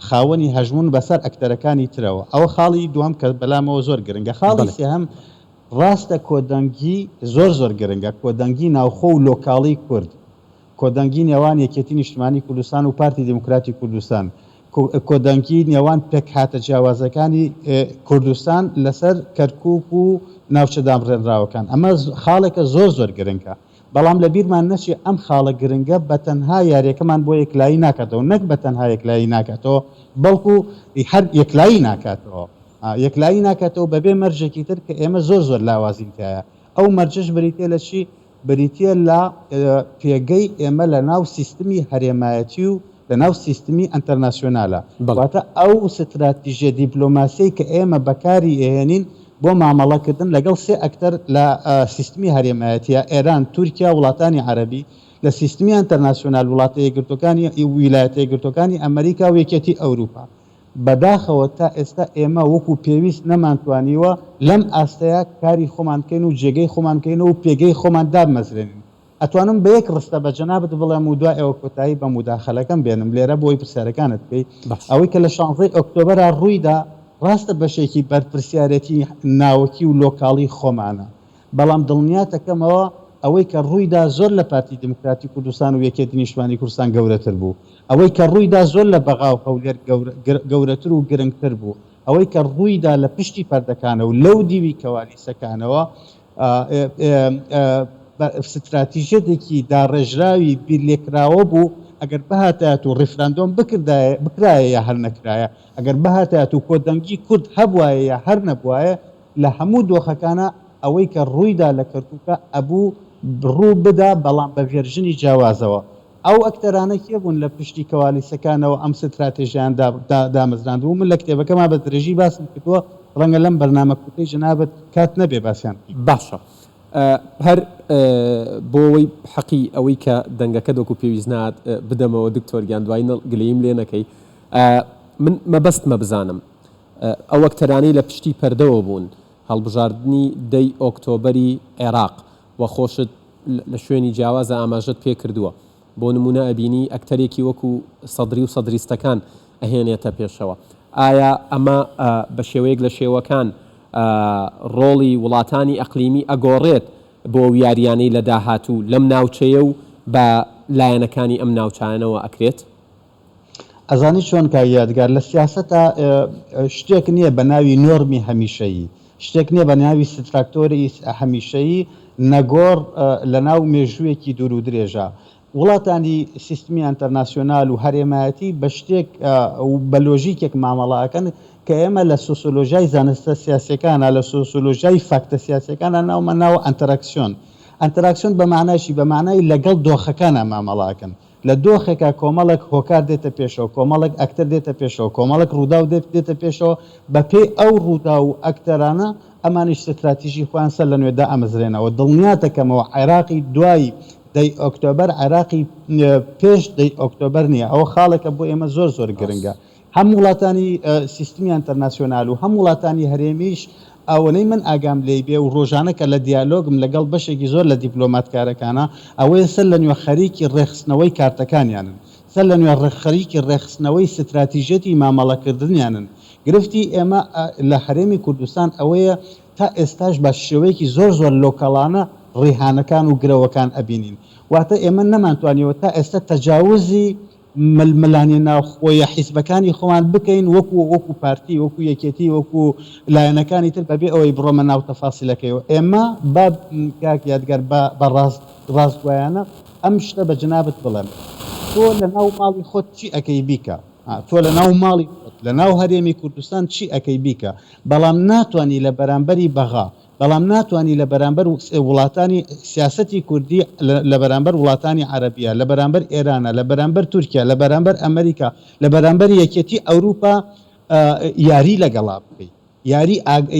خاوەنی هەژموون بەسەر ئەکتەرەکانی ترەوە. ئەوە خاڵی دووەم کە بەلامەوە زۆر گرنگە. خاڵی بەڵێ. سێهەم ڕاستە کۆدەنگی زۆر زۆر گرنگە، کۆدەنگی ناوخۆ و لۆکاڵی کورد، کۆدەنگی نێوان یەکێتی نیشتمانی کوردستان و پارتی دیموکراتی کوردستان، کۆدەنگی نێوان پێکهاتە جیاوازەکانی کوردستان لەسەر کەرکوک و ناوچە دابڕێنراوەکان، ئەمە خاڵێکە زۆر زۆر گرنگە، بەڵام لەبیرمان نەچێ ئەم خاڵە گرنگە بە تەنها یاریەکەمان بۆ یەکلایی ناکاتەوە، نەک بە تەنها یەکلایی ناکاتەوە، بەڵکو هەر یەکلایی ناکاتەوە. یەکلایی ناکاتەوە بەبێ مەرجێکی تر کە ئێمە زۆر زۆر لاوازین تیایا ئەو مەرجەش بریتیە لە چی؟ بریتیە لە پێگەی ئێمە لە ناو سیستمی هەرێمایەتی و لە ناو سیستمی ئەنتەرناسیۆنالە واتە ئەو ستراتیژیە دیپلۆماسیەی کە ئێمە بەکاری ئەهێنین بۆ مامەڵەکردن لەگەڵ سێ ئەکتەر لە سیستمی هەرێمایەتیە، ئێران، تورکیا، وڵاتانی عەرەبی، لە سیستمی ئەنتەرناسیۆنال وڵاتە یەکگرتوەکانی ویلایەتە یەکگرتوەکانی ئەمەریکا و یەکێتی ئەوروپا. بەداخەوە تا ئێستا ئێمە وەکو پێویست نەمانتوانیوە لەم ئاستەیا کاری خۆمان بکەین و جێگەی خۆمان بکەینەوە و پێگەی خۆمان دابمەزرێنین. ئەتوانم بە یەک ڕستە بە جەنابت بڵێم و دوای ئەوە کۆتایی بە موداخەلەکەم بێنم لێرە بۆی پرسیارەکانت بکەی. باشە. ئەوەی کە لە شانزەی ئۆکتۆبەرا ڕوویدا ڕاستە بەشێکی بەرپرسیارێتی ناوەکی و لۆکاڵی خۆمانە، بەڵام دڵنیاتەکەمەوە ئەوەی کە ڕوویدا زۆر لە پارتی دیموکراتی کوردستان و یەکێتی نیشتمانی کوردستان گەورەتر بوو. ئەوەی کە ڕوویدا زۆر لە بەغا و هەولێر گەورەتر و گرنگتر بوو. ئەوەی کە ڕوویدا لە پشتی پەردەکانە و لەو دیوی کەوالیسەکانەوە ستراتیژیەتێکی داڕێژراوی بیرلێکراوە بوو، ئەگەر بهاتایەت و ڕیفراندۆم بکردایە بکرایە یا هەر نەکرایە، ئەگەر بهاتایەت و کۆدەنگی کورد هەبوایە یا هەر نەبوایە، لە هەموو دۆخەکانا ئەوەی کە ڕوویدا لە کەرکوکا ئەبوو ڕوو بدا بەڵام بە ڤێرژنی جیاوازەوە. ئەو ئەکتەرانە کێ بوون لە پشتی کەوالیسەکانەوە ئەم ستراتێژیان دامەزراندبوو؟ من لە کتێبەکەما بە درێژی باسم کردووە، ڕەنگە لەم بەرنامە کورتەی جەنابت کات نەبێ باسیان بکەین. باشە هەر بۆ ئەوەی حەقی ئەوەی کە دەنگەکەت وەکو پێویست نەهات بدەمەوە دکتۆر گیان دوایی گلەییم لێ نەکەی من مەبەستمە بزانم ئەو ئەکتەرانەی لە پشتی پەردەوە بوون، هەڵبژاردنی دە ی ئۆکتۆبەری عێراق و خۆشت لە شوێنی جیاوازا ئاماژەت پێ کردووە. بۆ نموونە ئەبینی ئەکتەرێکی وەکو سەدری و سەدریستەکان ئەهێنێتە پێشەوە. ئایا ئەمە بە شێوەیەک لە شێوەکان ڕۆڵی وڵاتانی ئەقلیمی ئەگۆڕێت بۆ ئەو یارییانەی لە داهاتوو لەم ناوچەیە و بە لایەنەکانی ئەم ناوچانەوە ئەکرێت؟ ئەزانی چۆن کاک یادگار لە سیاسەتا شتێک نییە بە ناوی نۆرمی هەمیشەیی، شتێک نییە بە ناوی ستراکتۆری هەمیشەیی نەگۆڕ لە ناو مێژوویەکی دوور و درێژا. وڵاتانی سیستمی ئەنتەرناسیۆنال و هەرێمایەتی بە شتێک و بە لۆژیکێک مامەڵە ئەکەن کە ئێمە لە سۆسۆلۆژیای زانستە سیاسیەکانا، لە سۆسۆلۆژیای فاکتە سیاسیەکانا ناومان ناوە ئەنتەراکسیۆن. ئەنتەراکسیۆن بە مانای چی؟ بە مانای لەگەڵ دۆخەکانا مامەڵە ئەکەن. لە دۆخێکا کۆمەڵێک هۆکار دێتە پێشەوە، کۆمەڵێک ئەکتەر دێتە پێشەوە، کۆمەڵێک ڕووداو دێتە پێشەوە، بە پێی ئەو ڕووداو و ئەکتەرانە ئەمانیش ستراتیژی خۆیان سەر لە نوێ دائەمەزرێنەوە. دڵنیاتەکەمەوە عێراقی دوای دەی ئۆکتۆبەر عێراقی پێش دەی ئۆکتۆبەر نییە. ئەوە خاڵێکە بۆ ئێمە زۆر زۆر گرنگە. هەم وڵاتانی سیستمی ئەنتەرناسیۆنال و هەم وڵاتانی هەرێمیش ئەوەنەی من ئاگام لێی بێ و ڕۆژانە کە لە دیالۆگم لەگەڵ بەشێکی زۆر لە دیپلۆماتکارەکانا ئەوەیە سەر لە نوێ خەریکی ڕێکخستنەوەی کارتەکانیانن، سەر لە نوێ خەریکی ڕێکخستنەوەی ستراتیژیەتی مامەڵەکردنیانن. گرفتی ئێمە لە هەرێمی کوردستان ئەوەیە تا ئێستاش بە شێوەیەکی زۆر زۆر لۆکەڵانە ڕیهانەکان و گرەوەکان ئەبینین. واتە ئێمە نەمانتوانیوە تا ئێستا تەجاوزی ململانێ ناوخۆیە حیزبەکانی خۆمان بکەین وەکو وەکو پارتی وەکو یەکێتی وەکو لایەنەکانی تر بەبێ ئەوەی بڕۆمە ناو تەفاسیلەکەیەوە ئێمە با کاک یادگار بە بە ڕاست ڕاستگۆیانە ئەم شتە بە جەنابت بڵێم. تۆ لە ناو ماڵی خۆت چی ئەکەی بیکە، تۆ لە ناو ماڵی خۆت لە ناو هەرێمی کوردستان چی ئەکەی بیکە، بەڵام ناتوانی لە بەرامبەری بەغا، بەڵام ناتوانی لە بەرامبەر وڵاتانی سیاسەتی کوردی لە بەرامبەر وڵاتانی عەرەبیە، لە بەرامبەر ئێرانە، لە بەرامبەر تورکیا، لە بەرامبەر ئەمریکا، لە بەرامبەر یەکێتی ئەوروپا یاری لەگەڵا بکەی. یاری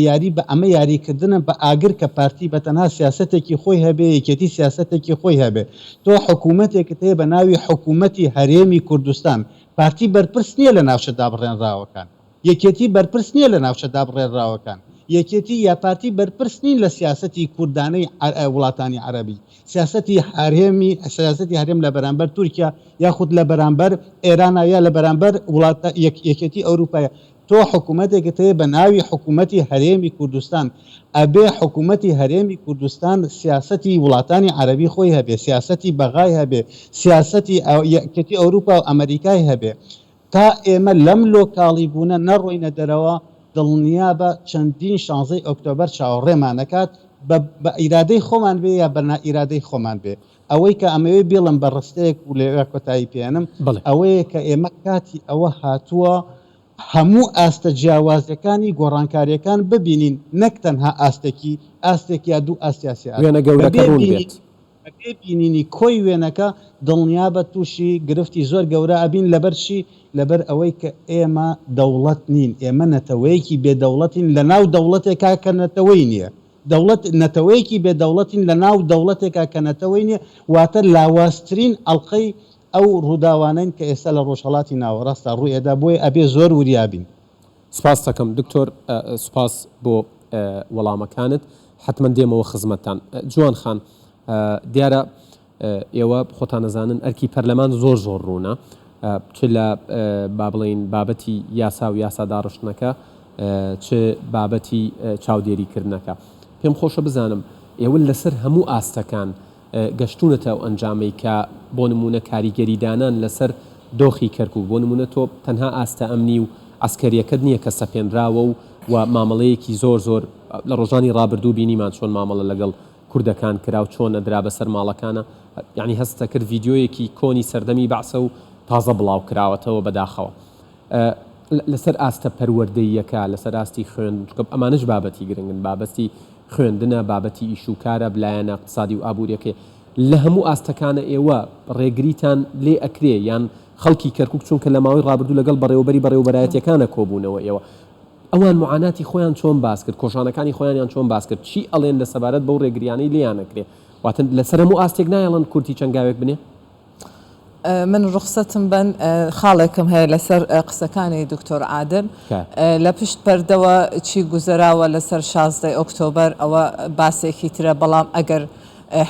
یاری بە ئەمە یاری کردنە بە ئاگر کە پارتی بە تەنها سیاسەتێکی خۆی هەبێ یەکێتی سیاسەتێکی خۆی هەبێ تۆ حکومەتێکت هەیە بە ناوی حکومەتی هەرێمی کوردستان پارتی بەرپرس نیە لە ناوچە دابڕێنراوەکان یەکێتی بەرپرس نیە لە ناوچە دابڕێنراوەکان یەکێتی یا پارتی بەرپرس نین لە سیاسەتی کوردانەی وڵاتانی عەرەبی سیاسەتی هەرێمی سیاسەتی هەرێم لە بەرامبەر تورکیا یاخود لە بەرامبەر ئێرانە یا لە بەرامبەر وڵاتە یەکێتی ئەوروپایە تۆ حکومەتێکت هەیە بە ناوی حکومەتی هەرێمی کوردستان، ئەبێ حکومەتی هەرێمی کوردستان سیاسەتی وڵاتانی عەرەبی خۆی هەبێ، سیاسەتی بەغای هەبێ، سیاسەتی یەکێتی ئەوروپا و ئەمەریکای هەبێ. تا ئێمە لەم لۆکاڵی بوونە نەڕۆینە دەرەوە، دڵنیابە چەندین شانزەی ئۆکتۆبەر چاوەڕێمان ئەکات، بە ئیرادەی خۆمان بێ یا بە نائیرادەی خۆمان بێ. ئەوەی کە ئەمەوێ بیڵێم بە ڕستەیەک و لەوێ کۆتایی پێ ئەنم، ئەوەیە کە ئێمە کاتی ئەوە هاتووە هەموو ئاستە جیاوازەکانی گۆڕانکاریەکان ببینین نەک تەنها ئاستێکی ئاستێک یا دوو ئاست یا سێ ئاست وێنە گەورەکە بەبێ ڕوون بینین بێت. بەبێ بینینی کۆی وێنەکە دڵنیابە تووشی گرفتی زۆر گەورە ئەبین لەبەر چی لەبەر ئەوەی کە ئێمە دەوڵەت نین ئێمە نەتەوەیەکی بێ دەوڵەتین لەناو دەوڵەتێکا کە نەتەوەی نیە دەوڵەت نەتەوەیەکی بێ دەوڵەتین لەناو دەوڵەتێکا کە نەتەوەی نیە واتە لاوازترین ئەڵقەی ئەو ڕووداوانەین کە ئێستا لە ڕۆژهەڵاتی ناوەڕاستا ڕووی ئەدا، بۆیە ئەبێ زۆر وریا بین. سپاست ئەکەم دکتۆر سوپاس بۆ وەڵامەکانت حەتمەن دێمەوە خزمەتتان. جوان خان دیارە ئێوە خۆتان ئەزانن ئەرکی پەرلەمان زۆر زۆر ڕوونە چ لە با بڵێین بابەتی یاسا و یاسا داڕشتنەکە چ بابەتی چاودێری کردنەکە. پێم خۆشە بزانم ئێوە لەسەر هەموو ئاستەکان گەشتوونەتە ئەو ئەنجامەی کە بۆ نموونە کاریگەری دانان لەسەر دۆخی کەرکوک، بۆ نموونە تۆ تەنها ئاستە ئەمنی و عەسکەریەکەت نییە کە سەپێنراوە و و مامەڵەیەکی زۆر زۆر لە ڕۆژانی ڕابردوو بینیمان چۆن مامەڵە لەگەڵ کوردەکان کرا و چۆن ئەدرا بەسەر ماڵەکانا یانی هەستت ئەکرد ڤیدیۆیەکی کۆنی سەردەمی بەعسە و تازە بڵاو کراوەتەوە بەداخەوە لەسەر ئاستە پەروەردەییەکە، لەسەر ئاستی خوێندن، چونکە ئەمانەش بابەتی گرنگن، بابەتی خوێندنە، بابەتی ئیش و کارە، لایەنە اقتصادی و ئابووریەکەی، لە هەموو ئاستەکانە ئێوە ڕێگریتان لێ ئەکرێ یان خەڵکی کەرکوک چونکە لە ماوەی ڕابردوو لەگەڵ بەڕێوەبەری بەڕێوەبەرایەتیەکانە کۆبوونەوە ئێوە ئەوان معاناتی خۆیان چۆن باس کرد، کۆشانەکانی خۆیانیان چۆن باس کرد، چی ئەڵێن لە سەبارەت بەو ڕێگریانەی لێیان ئەکرێ؟ واتە لەسەر هەموو ئاستێک نایەڵن کورد هیچ هەنگاوێک بنێ؟ من ڕوخسەتم بەن خاڵێکم هەیە لەسەر قسەکانی دکتۆر عادل لە پشت پەردەوە چی گوزەراوە لەسەر شازدەی ئۆکتۆبەر ئەوە باسێکی ترە بەڵام ئەگەر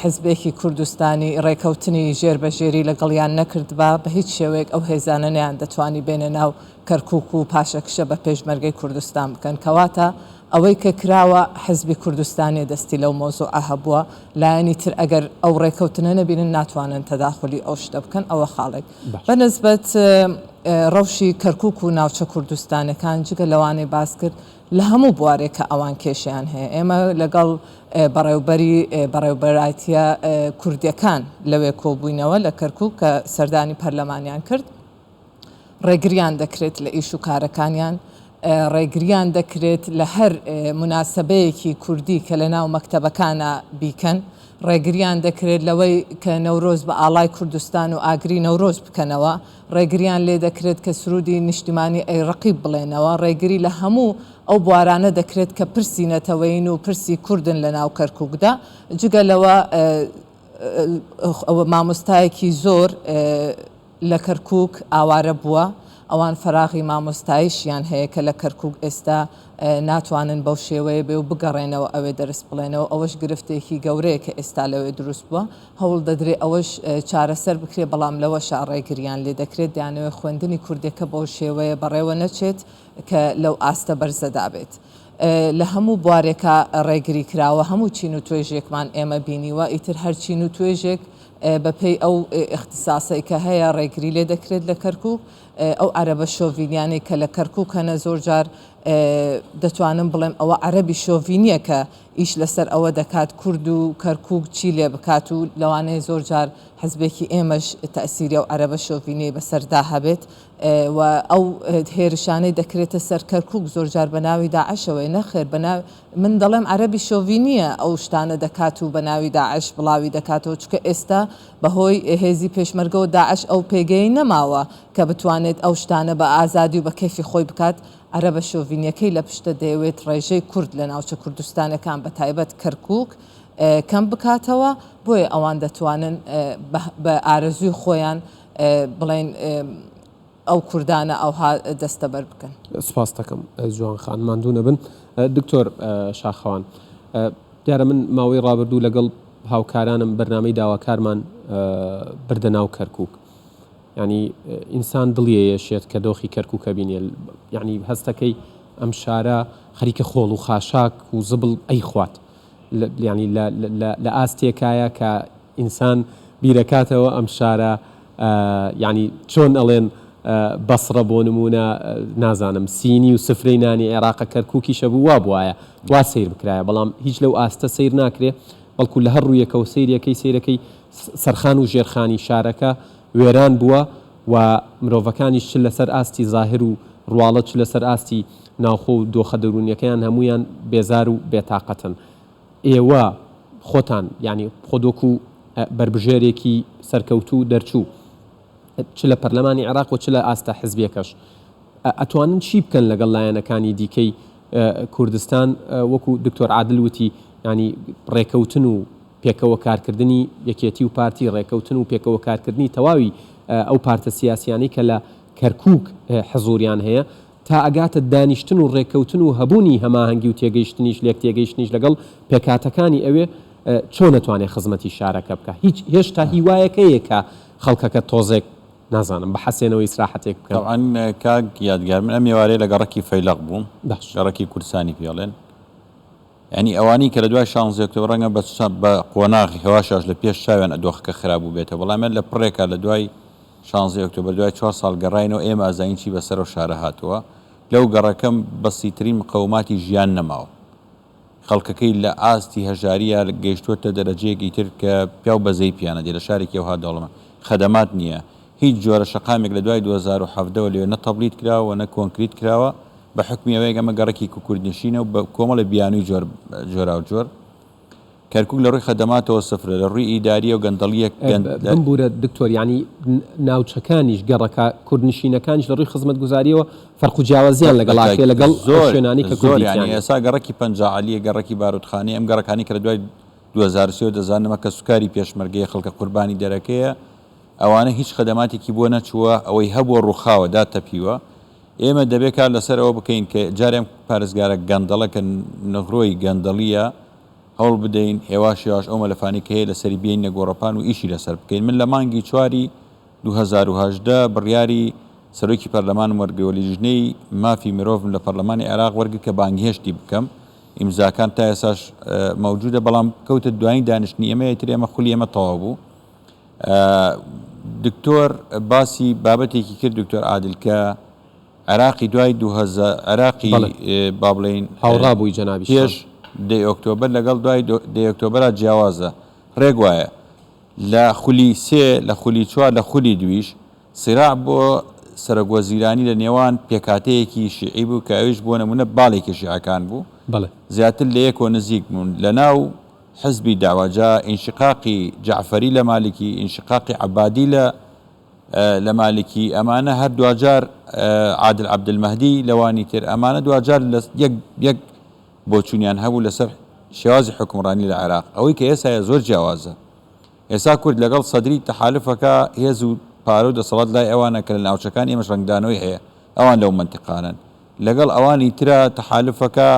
حزبێکی کوردستانی ڕێکەوتنی ژێر بە ژێری لەگەڵیان نەکردبا بە هیچ شێوەیەک ئەو هێزانە نەیان دەتوانی بێنە ناو کەرکوک و پاشەکشە بە پێشمەرگەی کوردستان بکەن کەواتە ئەوەی کە کراوە حزبی کوردستانیە دەستی لەو مەوزوعە هەبووە، لایەنی تر ئەگەر ئەو ڕێکەوتنە نەبینن ناتوانن تەداخولی ئەو شتە بکەن، ئەوە خاڵێک. بە نسبەت ڕەوشی کەرکوک و ناوچە کوردستانەکان جگە لەوانەی باس کرد لە هەموو بوارێک کە ئەوان کێشەیان هەیە ئێمە لەگەڵ بەڕێوبەری بەڕێوبەرایتیە کوردیەکان لەوێ کۆبووینەوە لە کەرکوک کە سەردانی پەرلەمانیان کرد، ڕێگریان دەکرێت لە ئیش و کارەکانیان، ڕێگریان دەکرێت لە هەر موناسەبەیەکی کوردی کە لە ناو مەکتەبەکانا بیکەن، ڕێگریان دەکرێت لەوەی کە نەورۆز بە ئاڵای کوردستان و ئاگری نەورۆز بکەنەوە، ڕێگریان لێ دەکرێت کە سروودی نیشتیمانی ئەی ڕەقیب بڵێنەوە، ڕێگری لە هەموو ئەو بوارانە دەکرێت کە پرسی نەتەوەیین و پرسی کوردن لە ناو کەرکووکدا، جگە لەوە مامۆستایەکی زۆر. لە کەرکوک ئاوارە بووە، ئەوان فەراغی مامۆستایشیان هەیە کە لە کەرکوک ئێستا ناتوانن بەو شێوەیە بێ و بگەڕێنەوە ئەوێ دەرس بڵێنەوە، ئەوەش گرفتێکی گەورەیە کە ئێستا لەوێ دروست بووە، هەوڵ دەدرێ ئەوەش چارەسەر بکرێ، بەڵام لەوەشا ڕێگریان لێ دەکرێت، دەیانەوێ خوێندنی کوردێکە بەو شێوەیە بەڕێوە نەچێت کە لەو ئاستە بەرزەدا بێت. لە هەموو بوارێکا ڕێگری کراوە، هەموو چین و توێژێکمان ئێمە بینیوە، ئیتر هەر چین و توێژێک بە پێی ئەو ئیختیساسەی کە هەیە ڕێگری لێ دەکرێت لە کەرکوک. ئەو عەرەبە شۆڤینیانەی کە لە کەرکوک هەنە زۆر جار دەتوانم بڵێم ئەوە عەرەبی شۆڤینیە کە ئیش لەسەر ئەوە دەکات کورد و کەرکوک چی لێ بکات و لەوانەیە زۆر جار حزبێکی ئێمەش تەئسیری ئەو عەرەبە شۆڤینیەی بەسەردا هەبێت و ئەو هێرشانەی دەکرێتە سەر کەرکوک زۆر جار بە ناوی داعشەوەیە نەخێر بە ناوی من دەڵێم عەرەبی شۆڤینیە ئەو شتانە دەکات و بە ناوی داعش بڵاوی دەکاتەوە چونکە ئێستا بە هۆی هێزی پێشمەرگەوە داعش ئەو پێگەیەی نەماوە کە بتوانێت ئەو شتانە بە ئازادی و بە کەیفی خۆی بکات، عەرەبە شۆڤینیەکەی لە پشتە دەیەوێت ڕێژەی کورد لە ناوچە کوردستانەکان بە تایبەت کەرکوک کەم بکاتەوە، بۆیە ئەوان دەتوانن بە ئارەزووی خۆیان بڵێن ئەو کوردانە ئەوها دەستەبەر بکەن. سوپاست دەکەم جوان خان ماندوو نەبن. دکتۆر شاخەوان دیارە من ماوەی ڕابردوو لەگەڵ هاوکارانم بەرنامەی داواکارمان بردە ناو کەرکوک یعنی ئینسان دڵی ئەیەشێت کە دۆخی کەرکوک ئەبینێ یعنی هەستەکەی ئەم شارە خەریکە خۆڵ و خاشاک و زبڵ ئەیخوات یعنی لە ئاستێکایە کە ئینسان بیرەکاتەوە ئەم شارە یانی چۆن ئەڵێن بەسڕە بۆ نموونە نازانم سینی و سفرەی نانی عێراقە کەرکوکیش ئەبوو وا بوایە وا سەیر بکرایە بەڵام هیچ لەو ئاستە سەیر ناکرێ بەڵکو لە هەر ڕوویەکەوە سەیرەکەی سەیرەکەی سەرخان و ژێرخانی شارەکە وێران بووە و مرۆڤەکانیش چ لەسەر ئاستی زاهر و ڕواڵەت چ لەسەر ئاستی ناوخۆ و دۆخە دەروونیەکەیان هەموویان بێزار و بێتاقەتن. ئێوە خۆتان یانی خۆت وەکو بەربژێرێکی سەرکەوتوو دەرچوو چ لە پەرلەمانی عێراق و چ لە ئاستە حزبیەکەش ئەتوانن چی بکەن لەگەڵ لایەنەکانی دیکەی کوردستان وەکو دکتۆر عادل وتی ینی ڕێکەوتن و پێکەوە کارکردنی یەکێتی و پارتی ڕێکەوتن و پێکەوە کارکردنی تەواوی ئەو پارتە سیاسیانەی کە لە کەرکوک حزوریان هەیە تا ئەگاتە دانیشتن و ڕێککەوتن و هەبوونی هەماهەنگی و تێگەیشتنیش لێکتێگەیشتنیش لەگەڵ پێکهاتەکانی ئەوێ چۆن ئەتوانێ خزمەتی شارەکە بکا؟ هیچ هێشتا هیوایەک هەیە کە خەڵکەکە تۆزێک نازانم بحەسێنەوە ئیسراحەتێک بکەن؟ تەبعەن کاک یادگار من ئەم ئێوارەیە لە گەڕەکی فەیلەق بووم باش. گەڕەکی کوردستانی پێ ئەڵێن یانی ئەوانەی کە لە دوای شانزەی ئۆکتۆبەر ڕەنگە بە بە قۆناغی هەواش هەواش لە پێش چاویان دۆخەکە خراپ بووبێتەوە بەڵام لە پڕێکا لە دوای شانزەی ئۆکتۆبەر دوای چوار ساڵ گەڕاینەوە ئێمە ئەزانین چی بەسەر ئەو شارە هاتووە لەو گەڕەکەم بەسیترین مقەوماتی ژیان نەماوە خەڵکەکەی لە ئاستی هەژارییا گەیشتووەتە دەرەجەیەک ئیتر کە پیاو بەزەیی پیانە دێ لە شارێکی ئەوها دەوڵەمەند خەدەمات نییە هیچ جۆرە شەقامێک لە دوای 2017 وە لەوێ نە تەبلیت کراوە و نە کۆنکریت کراوە بە حوکمی ئەوەیە ئەمە گەڕەکی کوردنشینە و بە کۆمەڵێ بیانووی جۆر جۆراوجۆر کەرکوک لە ڕووی خەدەماتەوە سفرە لە ڕووی ئیداریەوە گەندەڵیەک گەند لە. بمبورە دکتۆر یانی ناوچەکانیش گەڕەکە کوردنشینەکانیش لە ڕووی خزمەتگوزاریەوە فەرق و جیاوازیان لەگەڵ ئاکرێ لەگەڵ ئەو زۆر شوێنانەی کە زۆر کوردی یانی تیانە. ئێستا گەڕەکی پەنجا عەلیە گەڕەکی باروتخانەی ئەم گەڕەکانەی کە لە دوای 2003 وە دەزانم کە سوکاری پێشمەرگەیە خەڵکە قوربانی دەرەکەیە ئەوانە هیچ خەدەماتێکی بۆ نەچووە ئەوەی هەبووە ڕووخاوە داتەپیوە ئێمە دەبێ کار لەسەر ئەوە بکەین کە جارێ ئەم پارێزگارە گەندەڵە کە نغرۆی گەندەڵییە هەوڵ بدەین هێواش هێواش ئەو مەلەفانەی کە هەیە لەسەری بێینە گۆڕەپان و ئیشی لەسەر بکەین. من لە مانگی چواری 2018 بڕیاری سەرۆکی پەرلەمانم وەرگرت و لیژنەی مافی مرۆڤم لە پەرلەمانی عێراق وەرگرت کە بانگهێشتی بکەم. ئیمزاکان تا ئێستاش مەوجودە بەڵام کەوتە دوایین دانیشتنی ئێمە ئیتر ئێمە خولی ئێمە تەواو بوو. دکتۆر باسی بابەتێکی کرد دکتۆر عادل کە عێراقی دوای 2000 عێراقی بەڵێ. با بڵێین هاوڕا بووی جەنابیشتان. پێش دەی ئۆکتۆبەر لەگەڵ دوای دەی ئۆکتۆبەرا جیاوازە ڕێک وایە لە خولی سێ لە خولی چوار لە خولی دویش سیراع بۆ سەرۆک وەزیرانی لە نێوان پێکهاتەیەکی شیعی بوو کە ئەویش بۆ نمونە باڵێکی شیعەکان بوو بەڵێ. زیاتر لە یەکەوە نزیک بوون لە ناو حزبی دەعوە جا ئینشقاقی جەعفەری لە مالکی ئینشقاقی عەبادی لە لە مالکی ئەمانە هەر دواجار عادل عەبدولمەهدی لەوانی تر ئەمانە دواجار لە یەک یەک بۆچوونیان هەبوو لەسەر شێوازی حوکمڕانی لە عێراق ئەوەی کە ئێستا زۆر جیاوازە ئێستا کورد لەگەڵ سەدری تەحالفەکە هێز و پارە و دەسەڵات لای ئەوانە کە لە ناوچەکانی ئێمەش ڕەنگدانەوەی هەیە ئەوان لەو مەنتیقانەن لەگەڵ ئەوانی ترا تەحالفەکە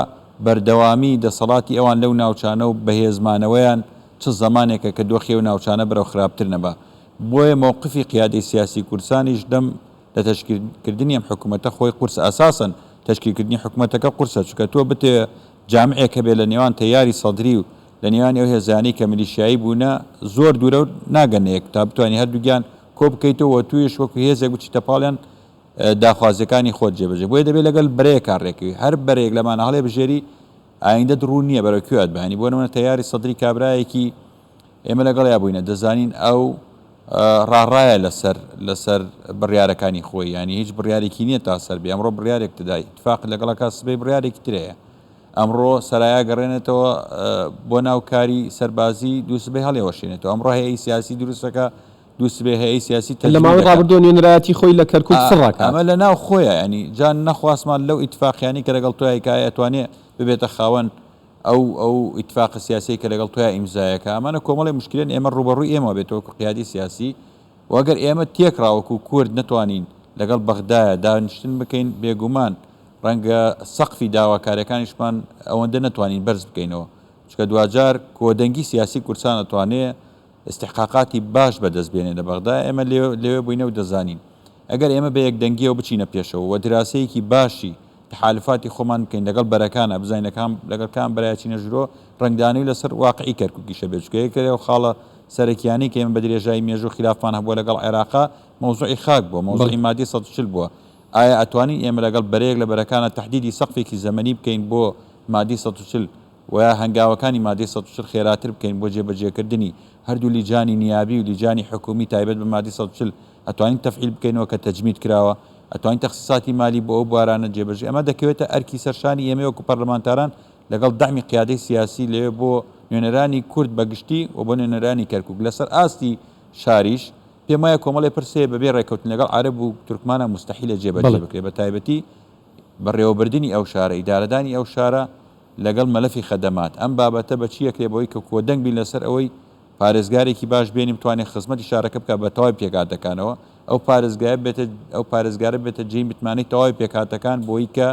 بەردەوامی دەسەڵاتی ئەوان لەو ناوچانە و بەهێزمانەوەیان چ زەمانێکە کە دۆخی ئەو ناوچانە بەرەو خراپتر نەبا بۆیە مەوقفی قیادەی سیاسی کوردستانیش لەم لە تەشکیل کردنی ئەم حکومەتە خۆی قورسە ئەساسەن تەشکیل کردنی حکومەتەکە قورسە چونکە تۆ بتەوێ جامعێک هەبێ لە نێوان تەیاری سەدری و لە نێوانی ئەو هێزانەی کە میلیشیایی بوونە زۆر دوورە و ناگەنە یەک تا بتوانی هەردووکیان کۆ بکەیتەوە و تویش وەکو هێزێک بچیتە پاڵیان. داخوازیەکانی خۆت جێبەجێ بۆیە دەبێت لەگەل بەرەیەکا رێکەوی هەر بەرەیەک لەمانە هەڵێ بژێری ئایندەت روون نییە بەرەو کوێ ئەتبانی بۆ نمونە تەیاری سەدری کابرایەکی ئێمە لەگەڵیا بووینە دەزانین ئەو ڕاڕایە لەسەر لەسەر بڕیارەکانی خۆی ینی هیچ بڕیارێکی نییە تا سەر بێ ئەمڕۆ بڕیارێک تدای اتفاق لەگەڵەکە سبەی بڕیارێکی ترەیە ئەمڕۆ سەرایا گەڕێنێتەوە بۆ ناو کاری سەربازی دووسبەی هەڵێوەشێنێتەوە ئەمڕۆ هەیە سیاسی دروستەکە دووسبەی هەیئەی سیاسی لە تەجمید ماوەی دەکات. ڕابردووە نوێنەرایەتی خۆی لە کەرکوک سڕ ئەکات. ئەمە لە ناو خۆیە یانی جا نەخواستمان لەو ئیتفاقیانەی کە لەگەڵ تۆیای کە ئایا ئەتوانێ ببێتە خاوەن ئەو ئەو ئیتفاقە سیاسیەی کە لەگەڵ تۆیا ئیمزای ئەکا ئەمانە کۆمەڵێ موشکیلەن ئێمە ڕووبەڕووی ئێمەوە بێتەوە وەکوو قیادەی سیاسی و ئەگەر ئێمە تێکڕا وەکوو کورد نەتوانین لەگەڵ بەغدایە دانیشتن بکەین بێگومان ڕەنگە سەقفی داواکاریەکانیشمان ئەوەندە نەتوانین بەرز بکەینەوە چونکە دواجار کۆدەنگی سیاسی کوردستان ئەتوانێ ئیستحقاقاتی باش بەدەست بێنێ لە بەغدا، ئێمە لەوێ بووینە و دەزانین. ئەگەر ئێمە بە یەکدەنگییەوە بچینە پێشەوە و دراسەیەکی باشی تەحالوفاتی خۆمان بکەین لەگەڵ بەرەکانا، بزانین لە کام لەگەڵ کام بەرە چینە ژوورۆ، ڕەنگدانەوەی لەسەر واقعی کەرکووکیش هەبێت، چونکە یەکێک لەو خاڵە سەرەکییانەی کە ئێمە بە درێژایی مێژوو خیلافمان هەبووە لەگەڵ عێراقا، مەوزوعی خاک بووە، مەوزوعی مادەی 140 بووە. ئایا ئەتوانین ئێمە لەگەڵ بەرەیەک لە بەرەکانا تەحدیدی سەقفێکی زەمەنی بکەین بۆ مادەی 140؟ وە هەنگاوەکانی مادەی 140 خێراتر بکەین بۆ جێبەجێکردنی، هەردوو لیجانی نیابی و لیجانی حکومی تایبەت بە مادەی 140 ئەتوانین تەفعیل بکەینەوە کە تەجمید کراوە، ئەتوانین تەخسیساتی مالی بۆ ئەو بوارانە جێبەجێ ئەمە دەکەوێتە ئەرکی سەرشانی ئێمەی وەکو پەرلەمانتاران لەگەڵ دەعمی قیادەی سیاسی لەوێ بۆ نوێنەرانی کورد بە گشتی و بۆ نوێنەرانی کەرکوک لەسەر ئاستی شاریش پێم وایە کۆمەڵێ پرس هەیە بەبێ ڕێکەوتن لەگەڵ عەرەب و تورکمانا موستەحیلە جێبەجێ بکرێت بە تایبەتی بەڕێوەبردنی ئەو شارە ئیدارەدانی ئەو شارە لەگەڵ مەلەفی خەدەمات، ئەم بابەتە بە چی ئەکرێ بەوەی کە کۆدەنگ بین لەسەر ئەوەی پارێزگارێکی باش بێنین بتوانێت خزمەتی شارەکە بکات بە تەواوی پێکهاتەکانەوە، ئەو پارێزگایە ببێتە ئەو پارێزگارە ببێتە جێی متمانەی تەواوی پێکهاتەکان بۆی کە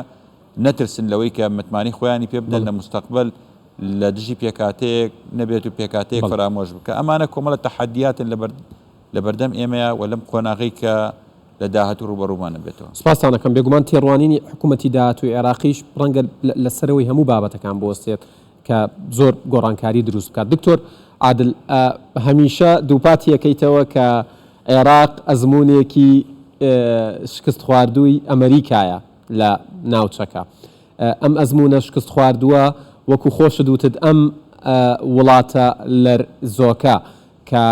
نەترسن لەوەی کە متمانەی خۆیانی پێ بدەن لە موستەقبەل لە دژی پێکهاتەیەک نەبێت و پێکهاتەیەک فەرامۆش بکا. ئەمانە کۆمەڵە تەحەدیاتن لەبەر لەبەردەم ئێمەیە و لەم قۆناغەی کە لە داهاتوو ڕووبەڕوومان ئەبێتەوە. سوپاستان ئەکەم. بێگومان تێڕوانینی حکوومەتی داهاتووی عێراقیش ڕەنگە لە سەرەوەی هەموو بابەتەکان بوەستێت کە زۆر گۆڕانکاری دروست بکات. دکتۆر عادل، هەمیشە دووپاتی ئەکەیتەوە کە عێراق ئەزموونێکی شکستخواردووی ئەمەریکایە لە ناوچەکە. ئەم ئەزموونە شکستخواردووە وەکو خۆشت وتت ئەم وڵاتە لەرزۆکە کە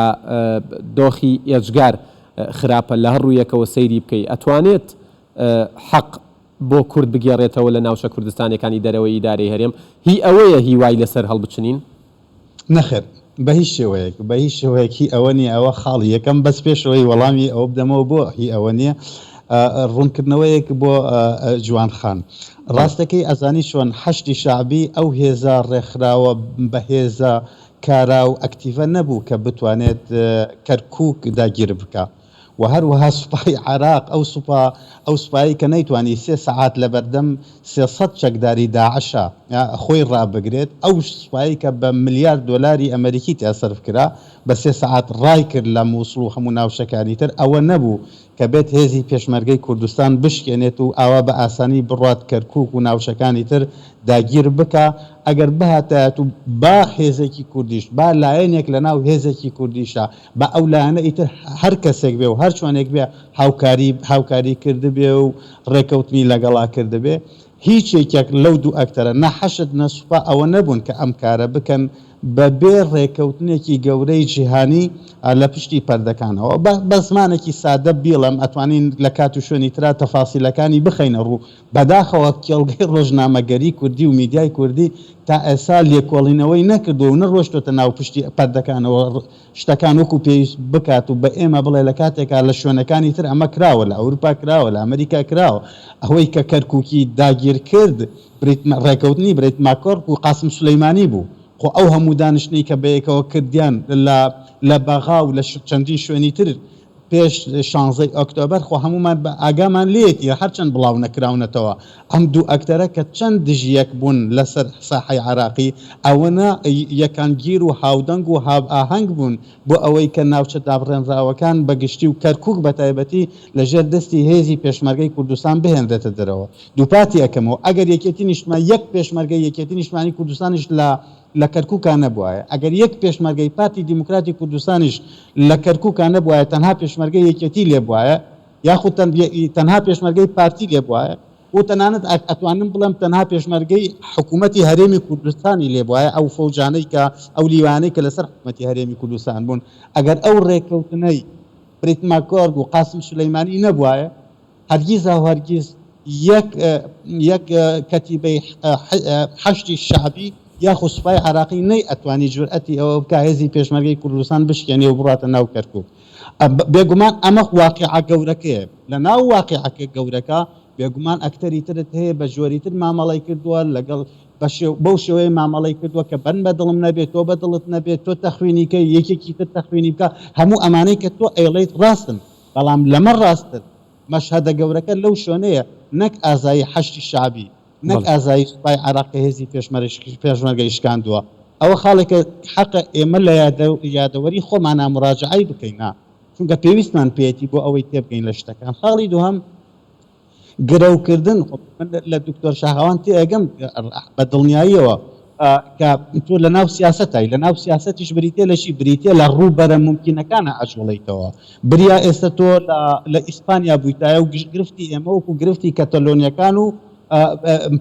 دۆخی ئێجگار خراپە لە هەر ڕوویەکەوە سەیری بکەی ئەتوانێت حەق بۆ کورد بگێڕێتەوە لە ناوچە کوردستانیەکانی دەرەوەی ئیدارەی هەرێم هی ئەوەیە هیوای لەسەر هەڵبچنین؟ نەخێر بە هیچ شێوەیەک بە هیچ شێوەیەک هی ئەوە نییە ئەوە خاڵی یەکەم بەس پێشەوەی وەڵامی ئەوە بدەمەوە بۆ هی ئەوە نییە ڕوونکردنەوەیەک بۆ جوان خان ڕاستەکەی ئەزانی چۆن حەشدی شەعبی ئەو هێزە ڕێکخراوە بەهێزە کارا و ئەکتیڤە نەبوو کە بتوانێت کەرکووک داگیر بکا و هەروەها سوپای عێراق ئەو سوپا ئەو سوپایەی کە نەیتوانی سێ سەعات لەبەردەم 300 چەکداری داعشا خۆی ڕابگرێت ئەو سوپایەی کە بە ملیار دۆلاری ئەمەریکی تیا سەرف کرا بە سێ سەعات ڕایکرد لە موسڵ و هەموو ناوچەکانی تر ئەوە نەبوو کە بێت هێزی پێشمەرگەی کوردستان بشکێنێت و ئاوا بە ئاسانی بڕوات کەرکوک و ناوچەکانی تر داگیر بکا، ئەگەر بهاتایەت و با هێزێکی کوردیش، با لایەنێک لە ناو هێزێکی کوردیشا، با ئەو لایەنە ئیتر هەر کەسێک بێ و هەر چۆنێک بێ هاوکاری هاوکاری کردبێ و ڕێکەوتنی لەگەڵا کردبێ، هیچ یەکێک لەو دوو ئەکتەرە نە حەشد نە سوپا ئەوە نەبوون کە ئەم کارە بکەن بە بێ ڕێکەوتنێکی گەورەی جیهانی لە پشتی پەردەکانەوە. بە بە زمانێکی سادە بیڵێم ئەتوانین لە کات و شوێنی ترا تەفاسیلەکانی بخەینە ڕوو. بەداخەوە کێڵگەی ڕۆژنامەگەری کوردی و میدیای کوردی تا ئێستا لێکۆڵینەوەی نەکردووە و نەڕۆشتۆتە ناو پشتی پەردەکانەوە شتەکان وەکو پێویست بکات و بە ئێمە بڵێ لە کاتێکا لە شوێنەکانی تر ئەمە کراوە، لە ئەوروپا کراوە، لە ئەمریکا کراوە. ئەوەی کە کەرکوکی داگیر کرد بریت ڕێکەوتنی بریت ماکۆرک و قاسم سولەیمانی بوو. خۆ ئەو هەموو دانیشتنەی کە بەیەکەوە کردیان لە لە بەغا و لە چەندین شوێنی تر پێش شانزەی ئۆکتۆبەر خۆ هەموومان بە ئاگامان لێیەتی هەرچەند بڵاو نەکراونەتەوە ئەم دوو ئەکتەرە کە چەند دژی یەک بوون لەسەر ساحەی عێراقی ئەوەنە یەکانگیر و هاودەنگ و هاوئاهەنگ بوون بۆ ئەوەی کە ناوچە دابڕێنراوەکان بە گشتی و کەرکوک بە تایبەتی لە ژێر دەستی هێزی پێشمەرگەی کوردستان بهێنرێتە دەرەوە. دووپاتی ئەکەمەوە ئەگەر یەکێتی نیشتمان یەک پێشمەرگەی یەکێتی نیشتمانی کوردستانیش لە لە کەرکوکا نەبوایە، ئەگەر یەک پێشمەرگەی پارتی دیموکراتی کوردستانیش لە کەرکوکا نەبوایە تەنها پێشمەرگەی یەکێتی لێ بوایە. یاخود تەنها پێشمەرگەی پارتی لێ بوایە و تەنانەت ئەتوانم بڵێم تەنها پێشمەرگەی حکوومەتی هەرێمی کوردستانی لێ بوایە ئەو فەوجانەی کە ئەو لیوانەی کە لەسەر حکوومەتی هەرێمی کوردستان بوون ئەگەر ئەو ڕێککەوتنەی بریت ماکگۆرگ و قاسم سولەیمانی نەبوایە هەرگیزاوهەرگیز یەک یەک کەتیبەی حەشدی شەعبی یاخود سوپای عێراقی نەی ئەتوانی جورئەتی ئەوە بکا هێزی پێشمەرگەی کوردستان بشکێنێ و بڕاتە ناو کەرکوک. بێگومان ئەمە واقیعە گەورەکەیە. لە ناو واقیعەکە گەورەکە بێگومان ئەکتەری ترت هەیە بە جۆری تر مامەڵەی کردووە لەگەڵ بەو شێوەیە مامەڵەی کردووە کە بن بە دڵم نەبێ تۆ بە دڵت نەبێ تۆ تەخوینی کەی یەکێکی تر تەخوینی بکا هەموو ئەمانەی کە تۆ ئەیڵێیت ڕاستن بەڵام لەمە ڕاستتر مەشهەدە گەورەکە لەو شوێنەیە نەک ئازایی حەشدی شەعبی، نەک ئازایی سوپای عێراق کە هێزی پێشمەرگەی شکاندووە. ئەوە خاڵێکە حەقە ئێمە لە یادەوەری خۆمانا موراجەعەی بکەین، چونکە پێویستمان پێیەتی بۆ ئەوەی تێبگەین لە شتەکان. خاڵی دووهەم، گرەوکردن، خۆ من لە دکتۆر شاخەوان تێئەگەم بە دڵنیاییەوە کە تۆ لە ناو سیاسەتای، لە ناو سیاسەتیش بریتیە لە چی؟ بریتیە لە ڕووبەرە مومکینەکانە ئەجوڵێیتەوە. بریا ئێستە تۆ لە ئیسپانیا بوویتایە و گرفتی ئێمە وەکو گرفتی کەتەلۆنیەکان و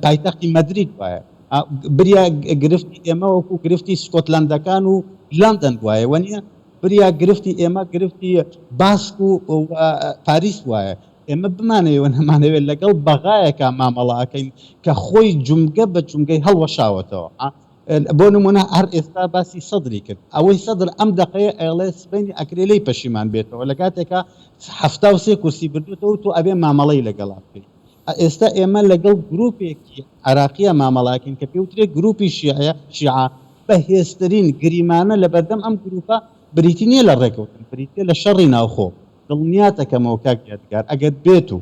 پایتەختی مەدرید وایە. بریا گرفتی ئێمە وەکو گرفتی سکۆتلەندەکان و لەندەن بوایە، وەنیە؟ بریا گرفتی ئێمە گرفتی باسک و پاریس وایە. ئێمە بمانەوێ و نەمانەوێ لەگەڵ بەغایەکا مامەڵە ئەکەین کە خۆی جومگە بە جومگەی هەڵوەشاوەتەوە. بۆ نموونە هەر ئێستا باسی سەدری کرد. ئەوەی سەدر ئەم دەقەیە ئەیڵێ سبەینێ ئەکرێ لێی پەشیمان بێتەوە لە کاتێکا 73 کورسی بردووتەوە و تۆ ئەبێ مامەڵەی لەگەڵا بکەی. ئێستا ئێمە لەگەڵ گرووپێکی عێراقییا مامەڵە ئەکەین کە پێوترێ گرووپی شیعە، شیعە بەهێزترین گریمانە لەبەردەم ئەم گرووپە بریتی نییە لە ڕێکەوتن، بریتییە لە شەڕی ناوخۆ. دڵنیاتەکەمەوە کاک یادگار ئەگەر بێتو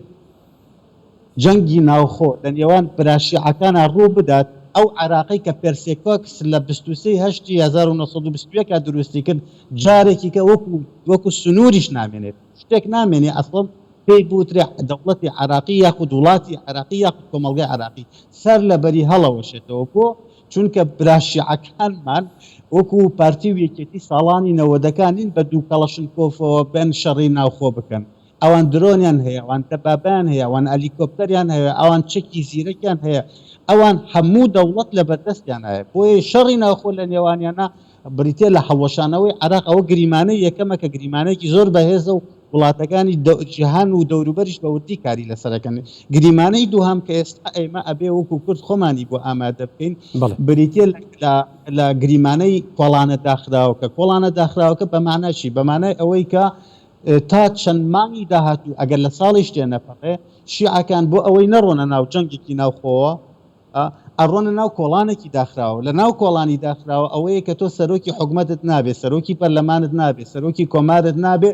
جەنگی ناوخۆ لە نێوان برا شیعەکانا ڕوو بدات ئەو عێراقەی کە پێرسی کۆکس لە 23 ی هەشتی 1921 دا دروستی کرد جارێکی کە وەکو وەکو سنوریش نامێنێت شتێک نامێنێ ئەسڵەن پێی بوترێ دەوڵەتی عێراقی یاخود وڵاتی عێراقی یاخود کۆمەڵگای عێراقی سەر لە بەری هەڵەوەشێتەوە بۆ چونکە برا شیعەکانمان وەکو پارتی و یەکێتی ساڵانی نەوەدەکان نین بە دوو کەڵەشنکۆفەوە بێن شەڕی ناوخۆ بکەن، ئەوان درۆنیان هەیە، ئەوان دەبابەیان هەیە، ئەوان ئەلیکۆپتەریان هەیە، ئەوان چەکی زیرەکیان هەیە، ئەوان هەموو دەوڵەت لەبەردەستیانایە، بۆیە شەڕی ناوخۆ لە نێوانیانا بریتیە لە هەڵوەشانەوەی عێراق، ئەوە گریمانەی یەکەمە کە گریمانەیەکی زۆر بەهێزە و وڵاتەکانی جیهان و دەوروبەریش بە وردی کاری لەسەر ئەکەن. گریمانەی دووهەم کە ئێستا ئێمە ئەبێ وەکو کورد خۆمانی بۆ ئامادە بکەین بریتیە لە گریمانەی کۆڵانە داخراوەکە. کۆڵانە داخراوەکە بە مانای چی؟ بە مانای ئەوەی کە تا چەند مانگی داهاتوو ئەگەر لە ساڵیش تێنەپەڕێ شیعەکان بۆ ئەوەی نەڕۆنە ناو جەنگێکی ناوخۆوە ئەڕۆنە ناو کۆڵانێکی داخراوە، لە ناو کۆڵانی داخراوە ئەوەیە کە تۆ سەرۆکی حکومەتت نابێ، سەرۆکی پەرلەمانت نابێ، سەرۆکی کۆمارت نابێ،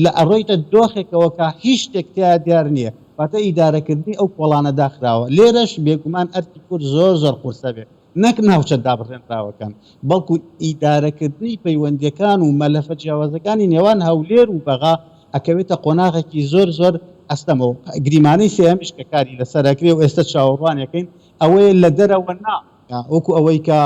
لە ئەڕۆیتە دۆخێکەوە کە هیچ شتێک تیا دیار نییە، واتە ئیدارەکردنی ئەو کۆڵانە داخراوە. لێرەش بێگومان ئەرکی کورد زۆر زۆر قورسە بێ، نەک ناوچە دابڕێنراوەکان، بەڵکو ئیدارەکردنی پەیوەندییەکان و مەلەفە جیاوازەکانی نێوان هەولێر و بەغا ئەکەوێتە قۆناغێکی زۆر زۆر ئەستەمەوە. گریمانەی سێیەمیش کە کاری لەسەر ئەکرێ و ئێستە چاوەڕوانی ئەکەین ئەوەیە لە دەرەوە نا وەکو ئەوەی کە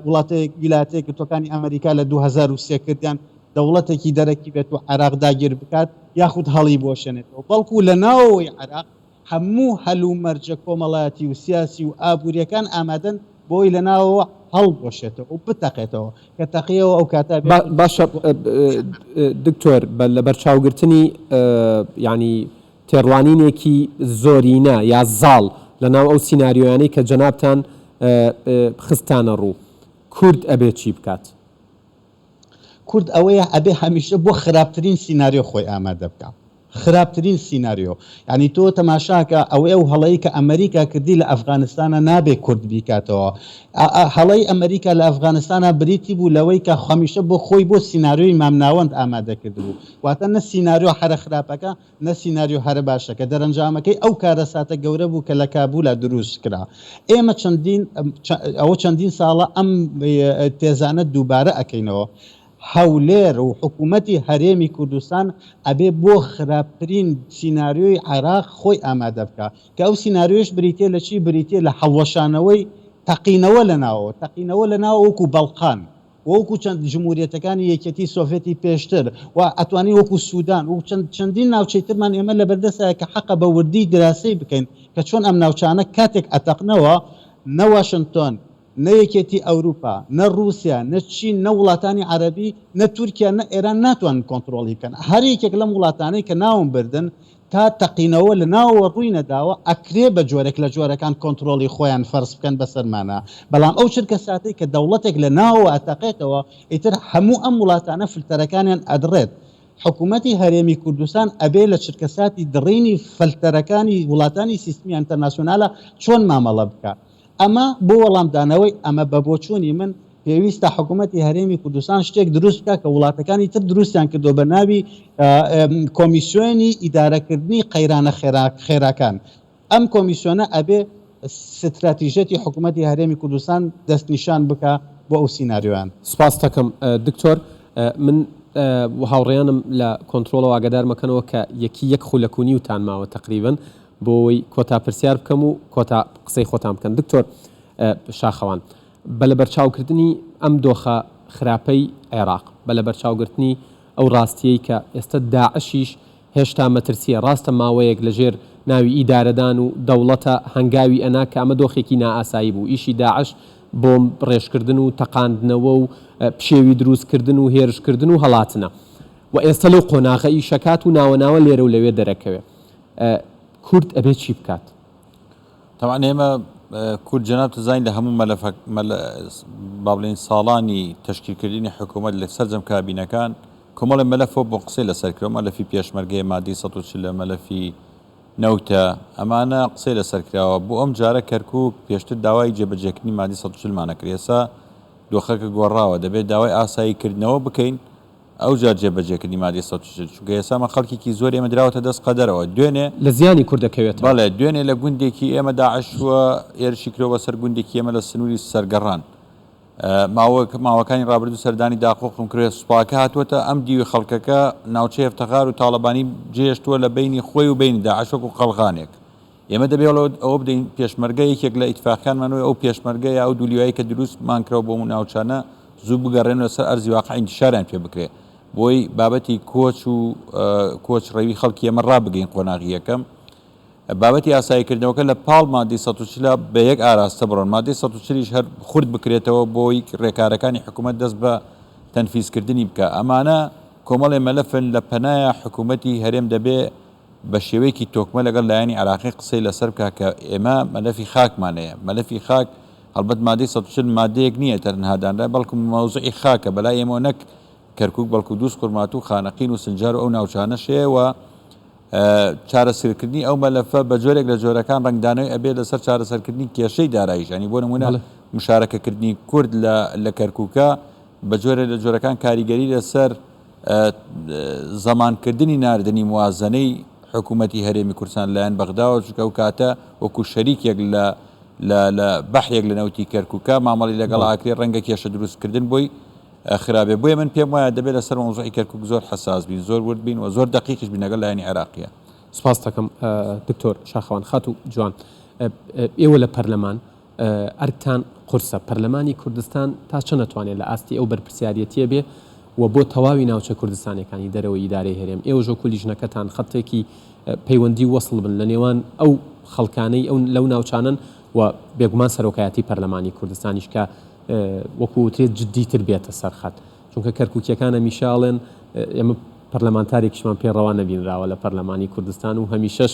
وڵاتە ویلایەتە یەکگرتووەکانی ئەمەریکا لە 2003 کردیان دەوڵەتێکی دەرەکی بێت و عێراق داگیر بکات یاخود هەڵیبوەشێنێتەوە بەڵکو لە ناوەوەی عێراق هەموو هەلومەرجە کۆمەڵایەتی و سیاسی و ئابوورییەکان ئامادەن بۆی لە ناوەوە هەڵبوەشێتەوە و بتەقێتەوە، کە تەقیەوە ئەو کاتە ئەبێ کورد باشە دکتۆر بە لەبەرچاوگرتنی یانی تێڕوانینێکی زۆرینە یا زاڵ لە ناو ئەو سیناریۆیانەی کە جەنابتان خستتانە ڕوو، کورد ئەبێ چی بکات؟ کورد ئەوەیە ئەبێ هەمیشە بۆ خراپترین سیناریۆ خۆی ئامادە بکا. خراپترین سیناریۆ. یانی تۆ تەماشاکە ئەوەی ئەو هەڵەی کە ئەمەریکا کردی لە ئەفغانستانا نابێ کورد بیکاتەوە. هەڵەی ئەمەریکا لە ئەفغانستانا بریتی بوو لەوەی کە هەمیشە بۆ خۆی بۆ سیناریۆی مامناوەند ئامادە کردبوو. واتە نە سیناریۆ هەرە خراپەکە نە سیناریۆ هەرە باشەکە. دەرەنجامەکەی ئەو کارەساتە گەورە بوو کە لە کابولا دروست کرا. ئێمە چەندین ئەوە چەندین ساڵە ئەم تێزانە دووبارە ئەکەینەوە. هەولێر و حکوومەتی هەرێمی کوردستان ئەبێ بۆ خراپترین سیناریۆی عێراق خۆی ئامادە بکا کە ئەو سیناریۆیەش بریتیە لە چی؟ بریتیە لە هەڵوەشانەوەی تەقینەوە لە ناوەوە، تەقینەوە لە ناوەوە وەکوو بەڵقان. وەکو چەند جمهوریەتەکانی یەکێتی سۆڤێتی پێشتر و ئەتوانین وەکو سودان و چەند چەندین ناوچەی ترمان ئێمە لەبەردەستایە کە حەقە بە وردی دراسەی بکەین کە چۆن ئەم ناوچانە کاتێک ئەتەقنەوە نە واشنتۆن نە یەکێتی ئەوروپا نە ڕوسیا نە چین نە وڵاتانی عەرەبی نە تورکیا نە ئێران ناتوانن کۆنتڕۆڵی بکەن هەر یەکێک لەم وڵاتانەی کە ناوم بردن تا تەقینەوە لە ناوەوە ڕووی نەداوە، ئەکرێ بە جۆرێک لە جۆرەکان کۆنترۆڵی خۆیان فەرز بکەن بەسەرمانا، بەڵام ئەو چرکە ساتەی کە دەوڵەتێک لە ناوەوە ئەتەقێتەوە، ئیتر هەموو ئەم وڵاتانە فلتەرەکانیان ئەدڕێت. حکوومەتی هەرێمی کوردستان ئەبێ لە چرکەساتی دڕینی فلتەرەکانی وڵاتانی سیستمی ئەنتەرناسیۆنالا چۆن مامەڵە بکا؟ ئەمە بۆ وەڵامدانەوەی ئەمە بە بۆچوونی من پێویستە حکوومەتی هەرێمی کوردستان شتێک دروست بکات کە وڵاتەکانی تر دروستیان کردووە بە ناوی کۆمیسیۆنی ئیدارەکردنی قەیرانە خێراکان. ئەم کۆمیسیۆنە ئەبێ ستراتیژیەتی حکوومەتی هەرێمی کوردستان دەستنیشان بکا بۆ ئەو سیناریۆیان. سوپاستەکەم دکتۆر. من هاوڕێیانم لە کۆنترۆڵەوە ئاگادار مەکەنەوە کە یەکی یەک خولەک و نیوتان ماوە تەقریبەن بۆ ئەوەی کۆتا پرسیار بکەم و کۆتا قسەی خۆتان بکەن. دکتۆر شاخەوان، بە لەبەرچاوکردنی ئەم دۆخە خراپەی عێراق، بە لەبەرچاوگرتنی ئەو ڕاستییەی کە ئێستە داعشیش هێشتا مەترسییە، ڕاستە ماوەیەک لەژێر ناوی ئیدارەدان و دەوڵەتە هەنگاوی ئەنا کە ئەمە دۆخێکی نائاسایی بوو، ئیشی داعش بۆمب ڕێژکردن و تەقاندنەوە و پشێوی دروستکردن و هێرشکردن و هەڵاتنە و ئێستە لەو قۆناغە ئیشەکات و ناوە ناوە لێرە و لەوێ دەرەکەوێ. کورد ئەبێ چی بکات؟ تەبعەن ئێمە کورد جەنابت زانین لە هەموو مەلەفە با بڵێین ساڵانی تەشکیلکردنی حکوومەت لە سەرجەم کابینەکان کۆمەڵی مەلەفەوە بۆ قسەی لەسەر کرا مەلەفی پێشمەرگەیە مادەی 140 لە مەلەفی نەوتە ئەمانە قسەی لەسەر کراوە بۆ ئەم جارە کەرکک پێشتر داوای جێبەجێکردنی مادەی 140 مانە کرد ئێستا دۆخەکە گۆڕاوە دەبێت داوای ئاساییکردنەوە بکەین ئەوجار جێبەجێکردنی مادەی 140، چونکە ئێستا ئەمە خەڵکێکی زۆری ئێمە دراوەتە دەست قەدەرەوە، دوێنێ. لە زیانی کورد دەکەوێتەوە. بەڵێ، دوێنێ لە گوندێکی ئێمە داعش چووە هێرشی کردەوە سەر گوندێکی ئێمە لە سنووری سەرگەڕان. ماوەک ماوەکانی ڕابردوو سەردانی داقوقم کرد، سوپاکە هاتووەتە ئەم دیوی خەڵکەکە، ناوچەی هەفتەغار و تاڵەبانی جێهێشتووە لە بەینی خۆی و بەینی داعش وەکوو قەڵغانێک. ئێمە دەبێ ئەوە بدەین پێشمەرگە یەکێک لە ئیتفاقیانمان وەیە ئەو پێشمەرگە یا ئەو دوو لیوایەی کە دروستمان کراوە بۆ ناوچانە زوو بگەڕێن لەسەر ئەرزی واقع ئینتیشاریان پێ بکرێ بۆی بابەتی کۆچ و کۆچ ڕەوی خەڵکی ئێمە ڕابگەین قۆناغی یەکەم بابەتی ئاساییکردنەوەکە لە پاڵ مادەی 140 بە یەک ئاراستە بڕۆن مادەی 140 هەر خورد بکرێتەوە بۆی ڕێکارەکانی حکوومەت دەست بە تەنفیزکردنی بکە ئەمانە کۆمەڵێ مەلەفن لە پەنایە حکوومەتی هەرێم دەبێ بە شێوەیەکی تۆکمە لەگەڵ لایەنی عێراقی قسەی لەسەر بکا کە ئێمە مەلەفی خاکمان هەیە، مەلەفی خاک هەڵبەت مادەی 140 مادەیەک نییە تەنها دانرا بەڵکو مەوزوعی خاکە بەلای ئێمەوە نەک کەرکوک بەڵکو دووز خورماتوو خانەقین و سنجار و ئەو ناوچانەش هەیە و چارەسەرکردنی ئەو مەلەفە بە جۆرێک لە جۆرەکان ڕەنگدانەوەی ئەبێت لەسەر چارەسەرکردنی کێشەی داراییش یانی بۆ نموونە مشارەکەکردنی کورد لە لە کەرکوکە بە جۆرێک لە جۆرەکان کاریگەری لەسەر زەمانکردنی ناردنی موازەنەی حکوومەتی هەرێمی کوردستان لایەن بەغداوە چونکە ئەو کاتە وەکو شەریکێک لە لە لە بەحرێک لە نەوتی کەرکووکە مامەڵی لەگەڵ ئاکرێ ڕەنگە کێشە دروستکردن بۆی خراپێ بۆیە من پێم وایە دەبێت لەسەر مەوزوعی کەرکووک زۆر حەساس بین زۆر ورد بین و زۆر دەقیقیش بین لەگەڵ لایەنی عێراقیە. سپاست دەکەم دکتۆر شاخەوان. خاتوو جوان ئێوە لە پەرلەمان ئەرکتان قورسە، پەرلەمانی کوردستان تا چەند ئەتوانێ لە ئاستی ئەو بەرپرسیاریەتیە بێ و بۆ تەواوی ناوچە کوردستانیەکانی دەرەوەی ئیدارەی هەرێم ئێوەش وەکو لیژنەکەتان خەتێکی پەیوەندی و وەسڵ بن لە نێوان ئەو خەڵکانەی ئەو لەو ناوچانەن و بێگومان سەرۆکایەتی پەرلەمانی کوردستانیش کە وەکو وترێت جدیتر بێتە سەر خەت چونکە کەرکوکیەکان هەمیشە ئەڵێن ئێمە پەرلەمانتارێکیشمان پێ ڕەوا نەبینراوە لە پەرلەمانی کوردستان و هەمیشەش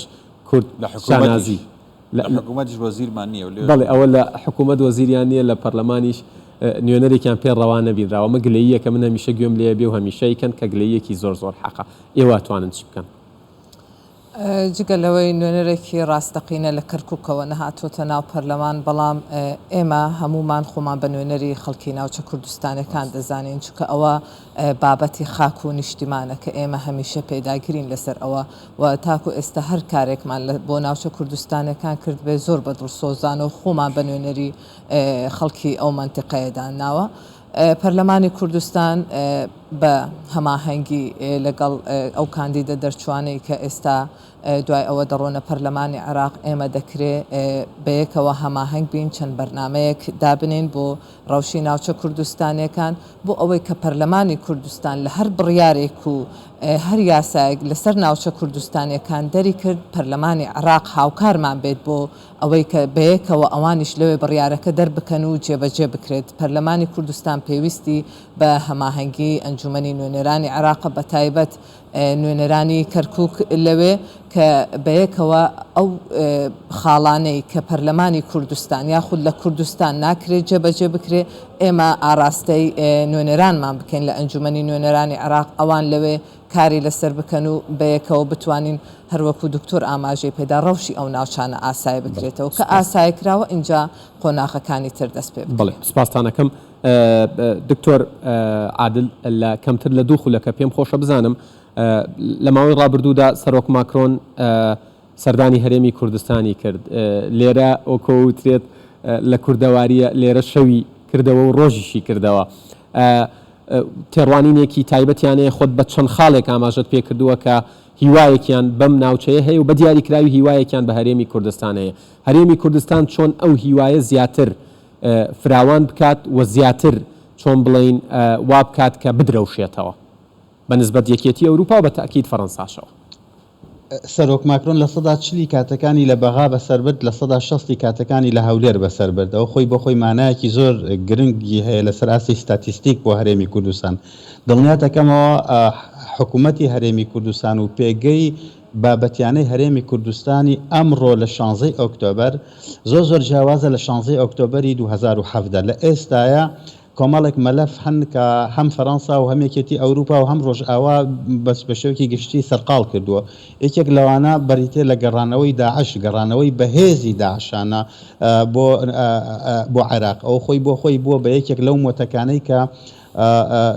کورد لە حکومەتیش شانازی لە حکوومەتیش وەزیرمان نییە و لێش بەڵێ ئەوە لە حکوومەت وەزیریان نییە لە پەرلەمانیش نوێنەرێکیان پێ ڕەوا نەبینراوە ئەمە گلەییەکە من هەمیشە گوێم لێ بێ و هەمیشە ئەیکەن کە گلەییەکی زۆر زۆر حەقە ئێوە ئەتوانن چی بکەن؟ جگە لەوەی نوێنەرێکی ڕاستەقینە لە کەرکوکەوە نەهاتۆتە ناو پەرلەمان، بەڵام ئێمە هەموومان خۆمان بە نوێنەری خەڵکی ناوچە کوردستانیەکان دەزانین، چونکە ئەوە بابەتی خاک و نیشتیمانە کە ئێمە هەمیشە پێداگرین لەسەر ئەوە و تاکو ئێستا هەر کارێکمان لە بۆ ناوچە کوردستانیەکان کردبێ زۆر بە دڵسۆزانە و خۆمان بە نوێنەری خەڵکی ئەو مەنتیقەیە داناوە. پەرلەمانی کوردستان. بە هەماهەنگی لەگەڵ ئەو کاندیدە دەرچووانەی کە ئێستا دوای ئەوە دەڕۆنە پەرلەمانی عێراق، ئێمە دەکرێ بەیەکەوە هەماهەنگ بین، چەند بەرنامەیەک دابنێین بۆ ڕەوشی ناوچە کوردستانییەکان، بۆ ئەوەی کە پەرلەمانی کوردستان لە هەر بڕیارێک و هەر یاسایەک لەسەر ناوچە کوردستانییەکان دەریکرد، پەرلەمانی عێراق هاوکارمان بێت بۆ ئەوەی کە بەیەکەوە ئەوانیش لەوێ بڕیارەکە دەربکەن و جێبەجێ بکرێت. پەرلەمانی کوردستان پێویستی بە هەماهەنگی ئەنجومەنی نوێنەرانی عێراقە بەتایبەت نوێنەرانی کەرکوک لەوێ کە بەیەکەوە ئەو خاڵانەی کە پەرلەمانی کوردستان یاخود لە کوردستان ناکرێت جێبەجێ بکرێ ئێمە ئاراستەی نوێنەرانمان بکەین لە ئەنجومەنی نوێنەرانی عێراق ئەوان لەوێ کاری لەسەر بکەن و بەیەکەوە بتوانین هەروەکو دکتۆر ئاماژەی پێدا ڕەوشی ئەو ناوچانە ئاسایی بکرێتەوە کە ئاسایی کراوە ئینجا قۆناغەکانی تر دەست پێ بکرێ. بەڵێ سوپاستان ئەکەم. دکتۆر عادل لە کەمتر لە دوو خولەکە پێم خۆشە بزانم لە ماوەی ڕابردوودا سەرۆک ماکرۆن سەردانی هەرێمی کوردستانی کرد لێرە وەکۆ وترێت لە کوردەواریە لێرە شەوی کردەوە و ڕۆژیشی کردەوە تێڕوانینێکی تایبەتیان هەیە خۆت بە چەند خاڵێک ئاماژەت پێ کردووە کە هیوایەکیان بەم ناوچەیە هەیە و بە دیاریکراوی هیوایەکیان بە هەرێمی کوردستان هەیە هەرێمی کوردستان چۆن ئەو هیوایە زیاتر فراوان بکات و زیاتر چۆن بڵێین وا بکات کە بدرەوشێتەوە بە نسبەت یەکێتی ئەوروپا و بە تەئکید فەرەنساشەوە. سەرۆک ماکرۆن 40% ی کاتەکانی لە بەغا بەسەر برد، 60% ی کاتەکانی لە هەولێر بەسەر برد. ئەوە خۆی بۆ خۆی مانایەکی زۆر گرنگی هەیە لەسەر ئاستی ستاتیستیک بۆ هەرێمی کوردستان. دڵنیات ئەکەمەوە حکوومەتی هەرێمی کوردستان و پێگەی بابەتیانەی هەرێمی کوردستانی ئەمڕۆ لە شانزەی ئۆکتۆبەر زۆر زۆر جیاوازە لە شانزەی ئۆکتۆبەری 2017. لە ئێستایا کۆمەڵێک مەلەف هەن کە هەم فەرەنسا و هەم یەکێتی ئەوروپا و هەم ڕۆژئاوا بە شێوەیەکی گشتی سەرقاڵ کردووە. یەکێک لەوانە بریتییە لە گەڕانەوەی داعش، گەڕانەوەی بەهێزی داعشانە بۆ بۆ عێراق. ئەوە خۆی بۆ خۆی بووە بە یەکێک لەو مۆتەکانەی کە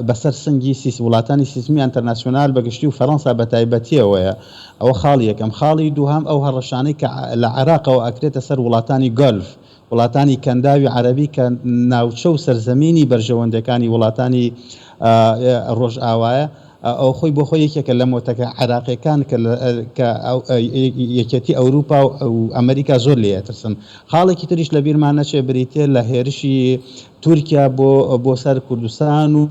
بەسەر سنگی وڵاتانی سیستمی ئەنتەرناسیۆنال بە گشتی و فەرەنسا بە تایبەتییەوەیە. ئەوە خاڵی یەکەم. خاڵی دووهەم ئەو هەڕەشانەی کە لە عێراقەوە ئەکرێتە سەر وڵاتانی گەلف، وڵاتانی کەنداوی عەرەبی کە ناوچە و سەرزەمینی بەرژەوەندیەکانی وڵاتانی ڕۆژئاوایە، ئەوە خۆی بۆ خۆی یەکێکە لە مۆتەکە عێراقیەکان کە کە یەکێتی ئەوروپا و ئەمریکا زۆر لێی ئەترسن. خاڵێکی تریش لە بیرمان نەچێ بریتیە لە هێرشی تورکیا بۆ بۆ سەر کوردستان و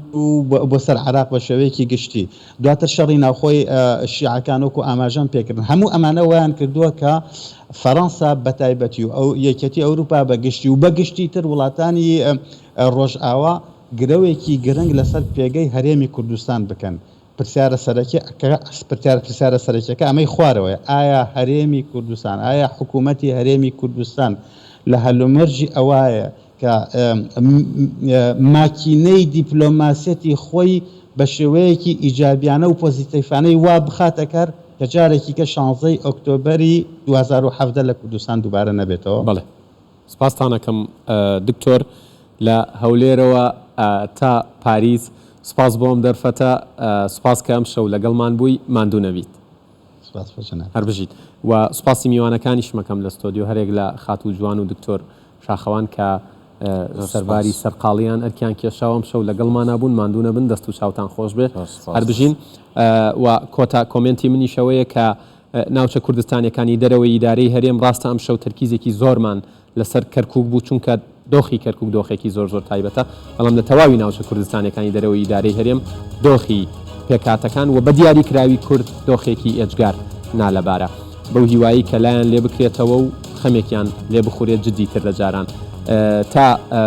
بۆ سەر عێراق بە شێوەیەکی گشتی. دواتر شەڕی ناوخۆی شیعەکان وەکو ئاماژەم پێکردن هەموو ئەمانە وایان کردووە کە فەرەنسا بەتایبەتی و ئەو یەکێتی ئەوروپا بە گشتی و بە گشتی تر وڵاتانی ڕۆژئاوا گرەوێکی گرنگ لەسەر پێگەی هەرێمی کوردستان بکەن. پرسیارە سەرەکیەکە پرسیارە سەرەکیەکە ئەمەی خوارەوەیە، ئایا هەرێمی کوردستان، ئایا حکوومەتی هەرێمی کوردستان لە هەلومەرجی ئەوایە کە ماکینەی دیپلۆماسیەتی خۆی بە شێوەیەکی ئیجابیانە و پۆزیتیفانەی وا بخاتە کار کە جارێکی کە شانزەی ئۆکتۆبەری 2017 لە کوردستان دووبارە نەبێتەوە؟ بەڵێ سپاستان ئەکەم دکتۆر لە هەولێرەوە تا پاریس سپاس بۆ ئەم دەرفەتە سپاس کە ئەمشەو لەگەڵمان بووی ماندوو نەبیت. سپاس بۆ جەنابت. هەر بژیت و سوپاسی میوانەکانیشم ئەکەم لە ستۆدیۆ هەرێک لە خاتوو جوان و دکتۆر شاخەوان کە سەرباری سەرقاڵیان ئەرکیان کێشاوە ئەمشەو لەگەڵمانا بوون ماندوو نەبن دەست و چاوتان خۆش بێ هەر بژین و کۆتا کۆمێنتی منیش ئەوەیە کە ناوچە کوردستانیەکانی دەرەوەی ئیدارەی هەرێم ڕاستە ئەمشەو تەرکیزێکی زۆرمان لەسەر کەرکوک بوو چونکە دۆخی کەرکوک دۆخێکی زۆر زۆر تایبەتە، بەڵام لە تەواوی ناوچە کوردستانیەکانی دەرەوەی ئیدارەی هەرێم دۆخی پێکهاتەکان و بە دیاری کراوی کورد دۆخێکی ئێجگار نالەبارە. بەو هیوایەی کە لایان لێ بکرێتەوە و خەمێکیان لێ بخورێت جدی تر لە جاران. تا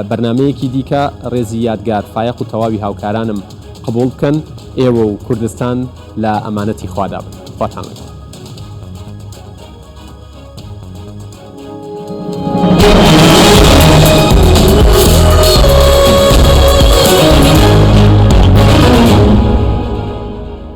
بەرنامەیەکی دیکە ڕێزی یادگار فایەق و تەواوی هاوکارانم قبوڵ بکەن. ئێوە و کوردستان لە ئەمانەتی خوادا بن. خواتان لەگەڵ.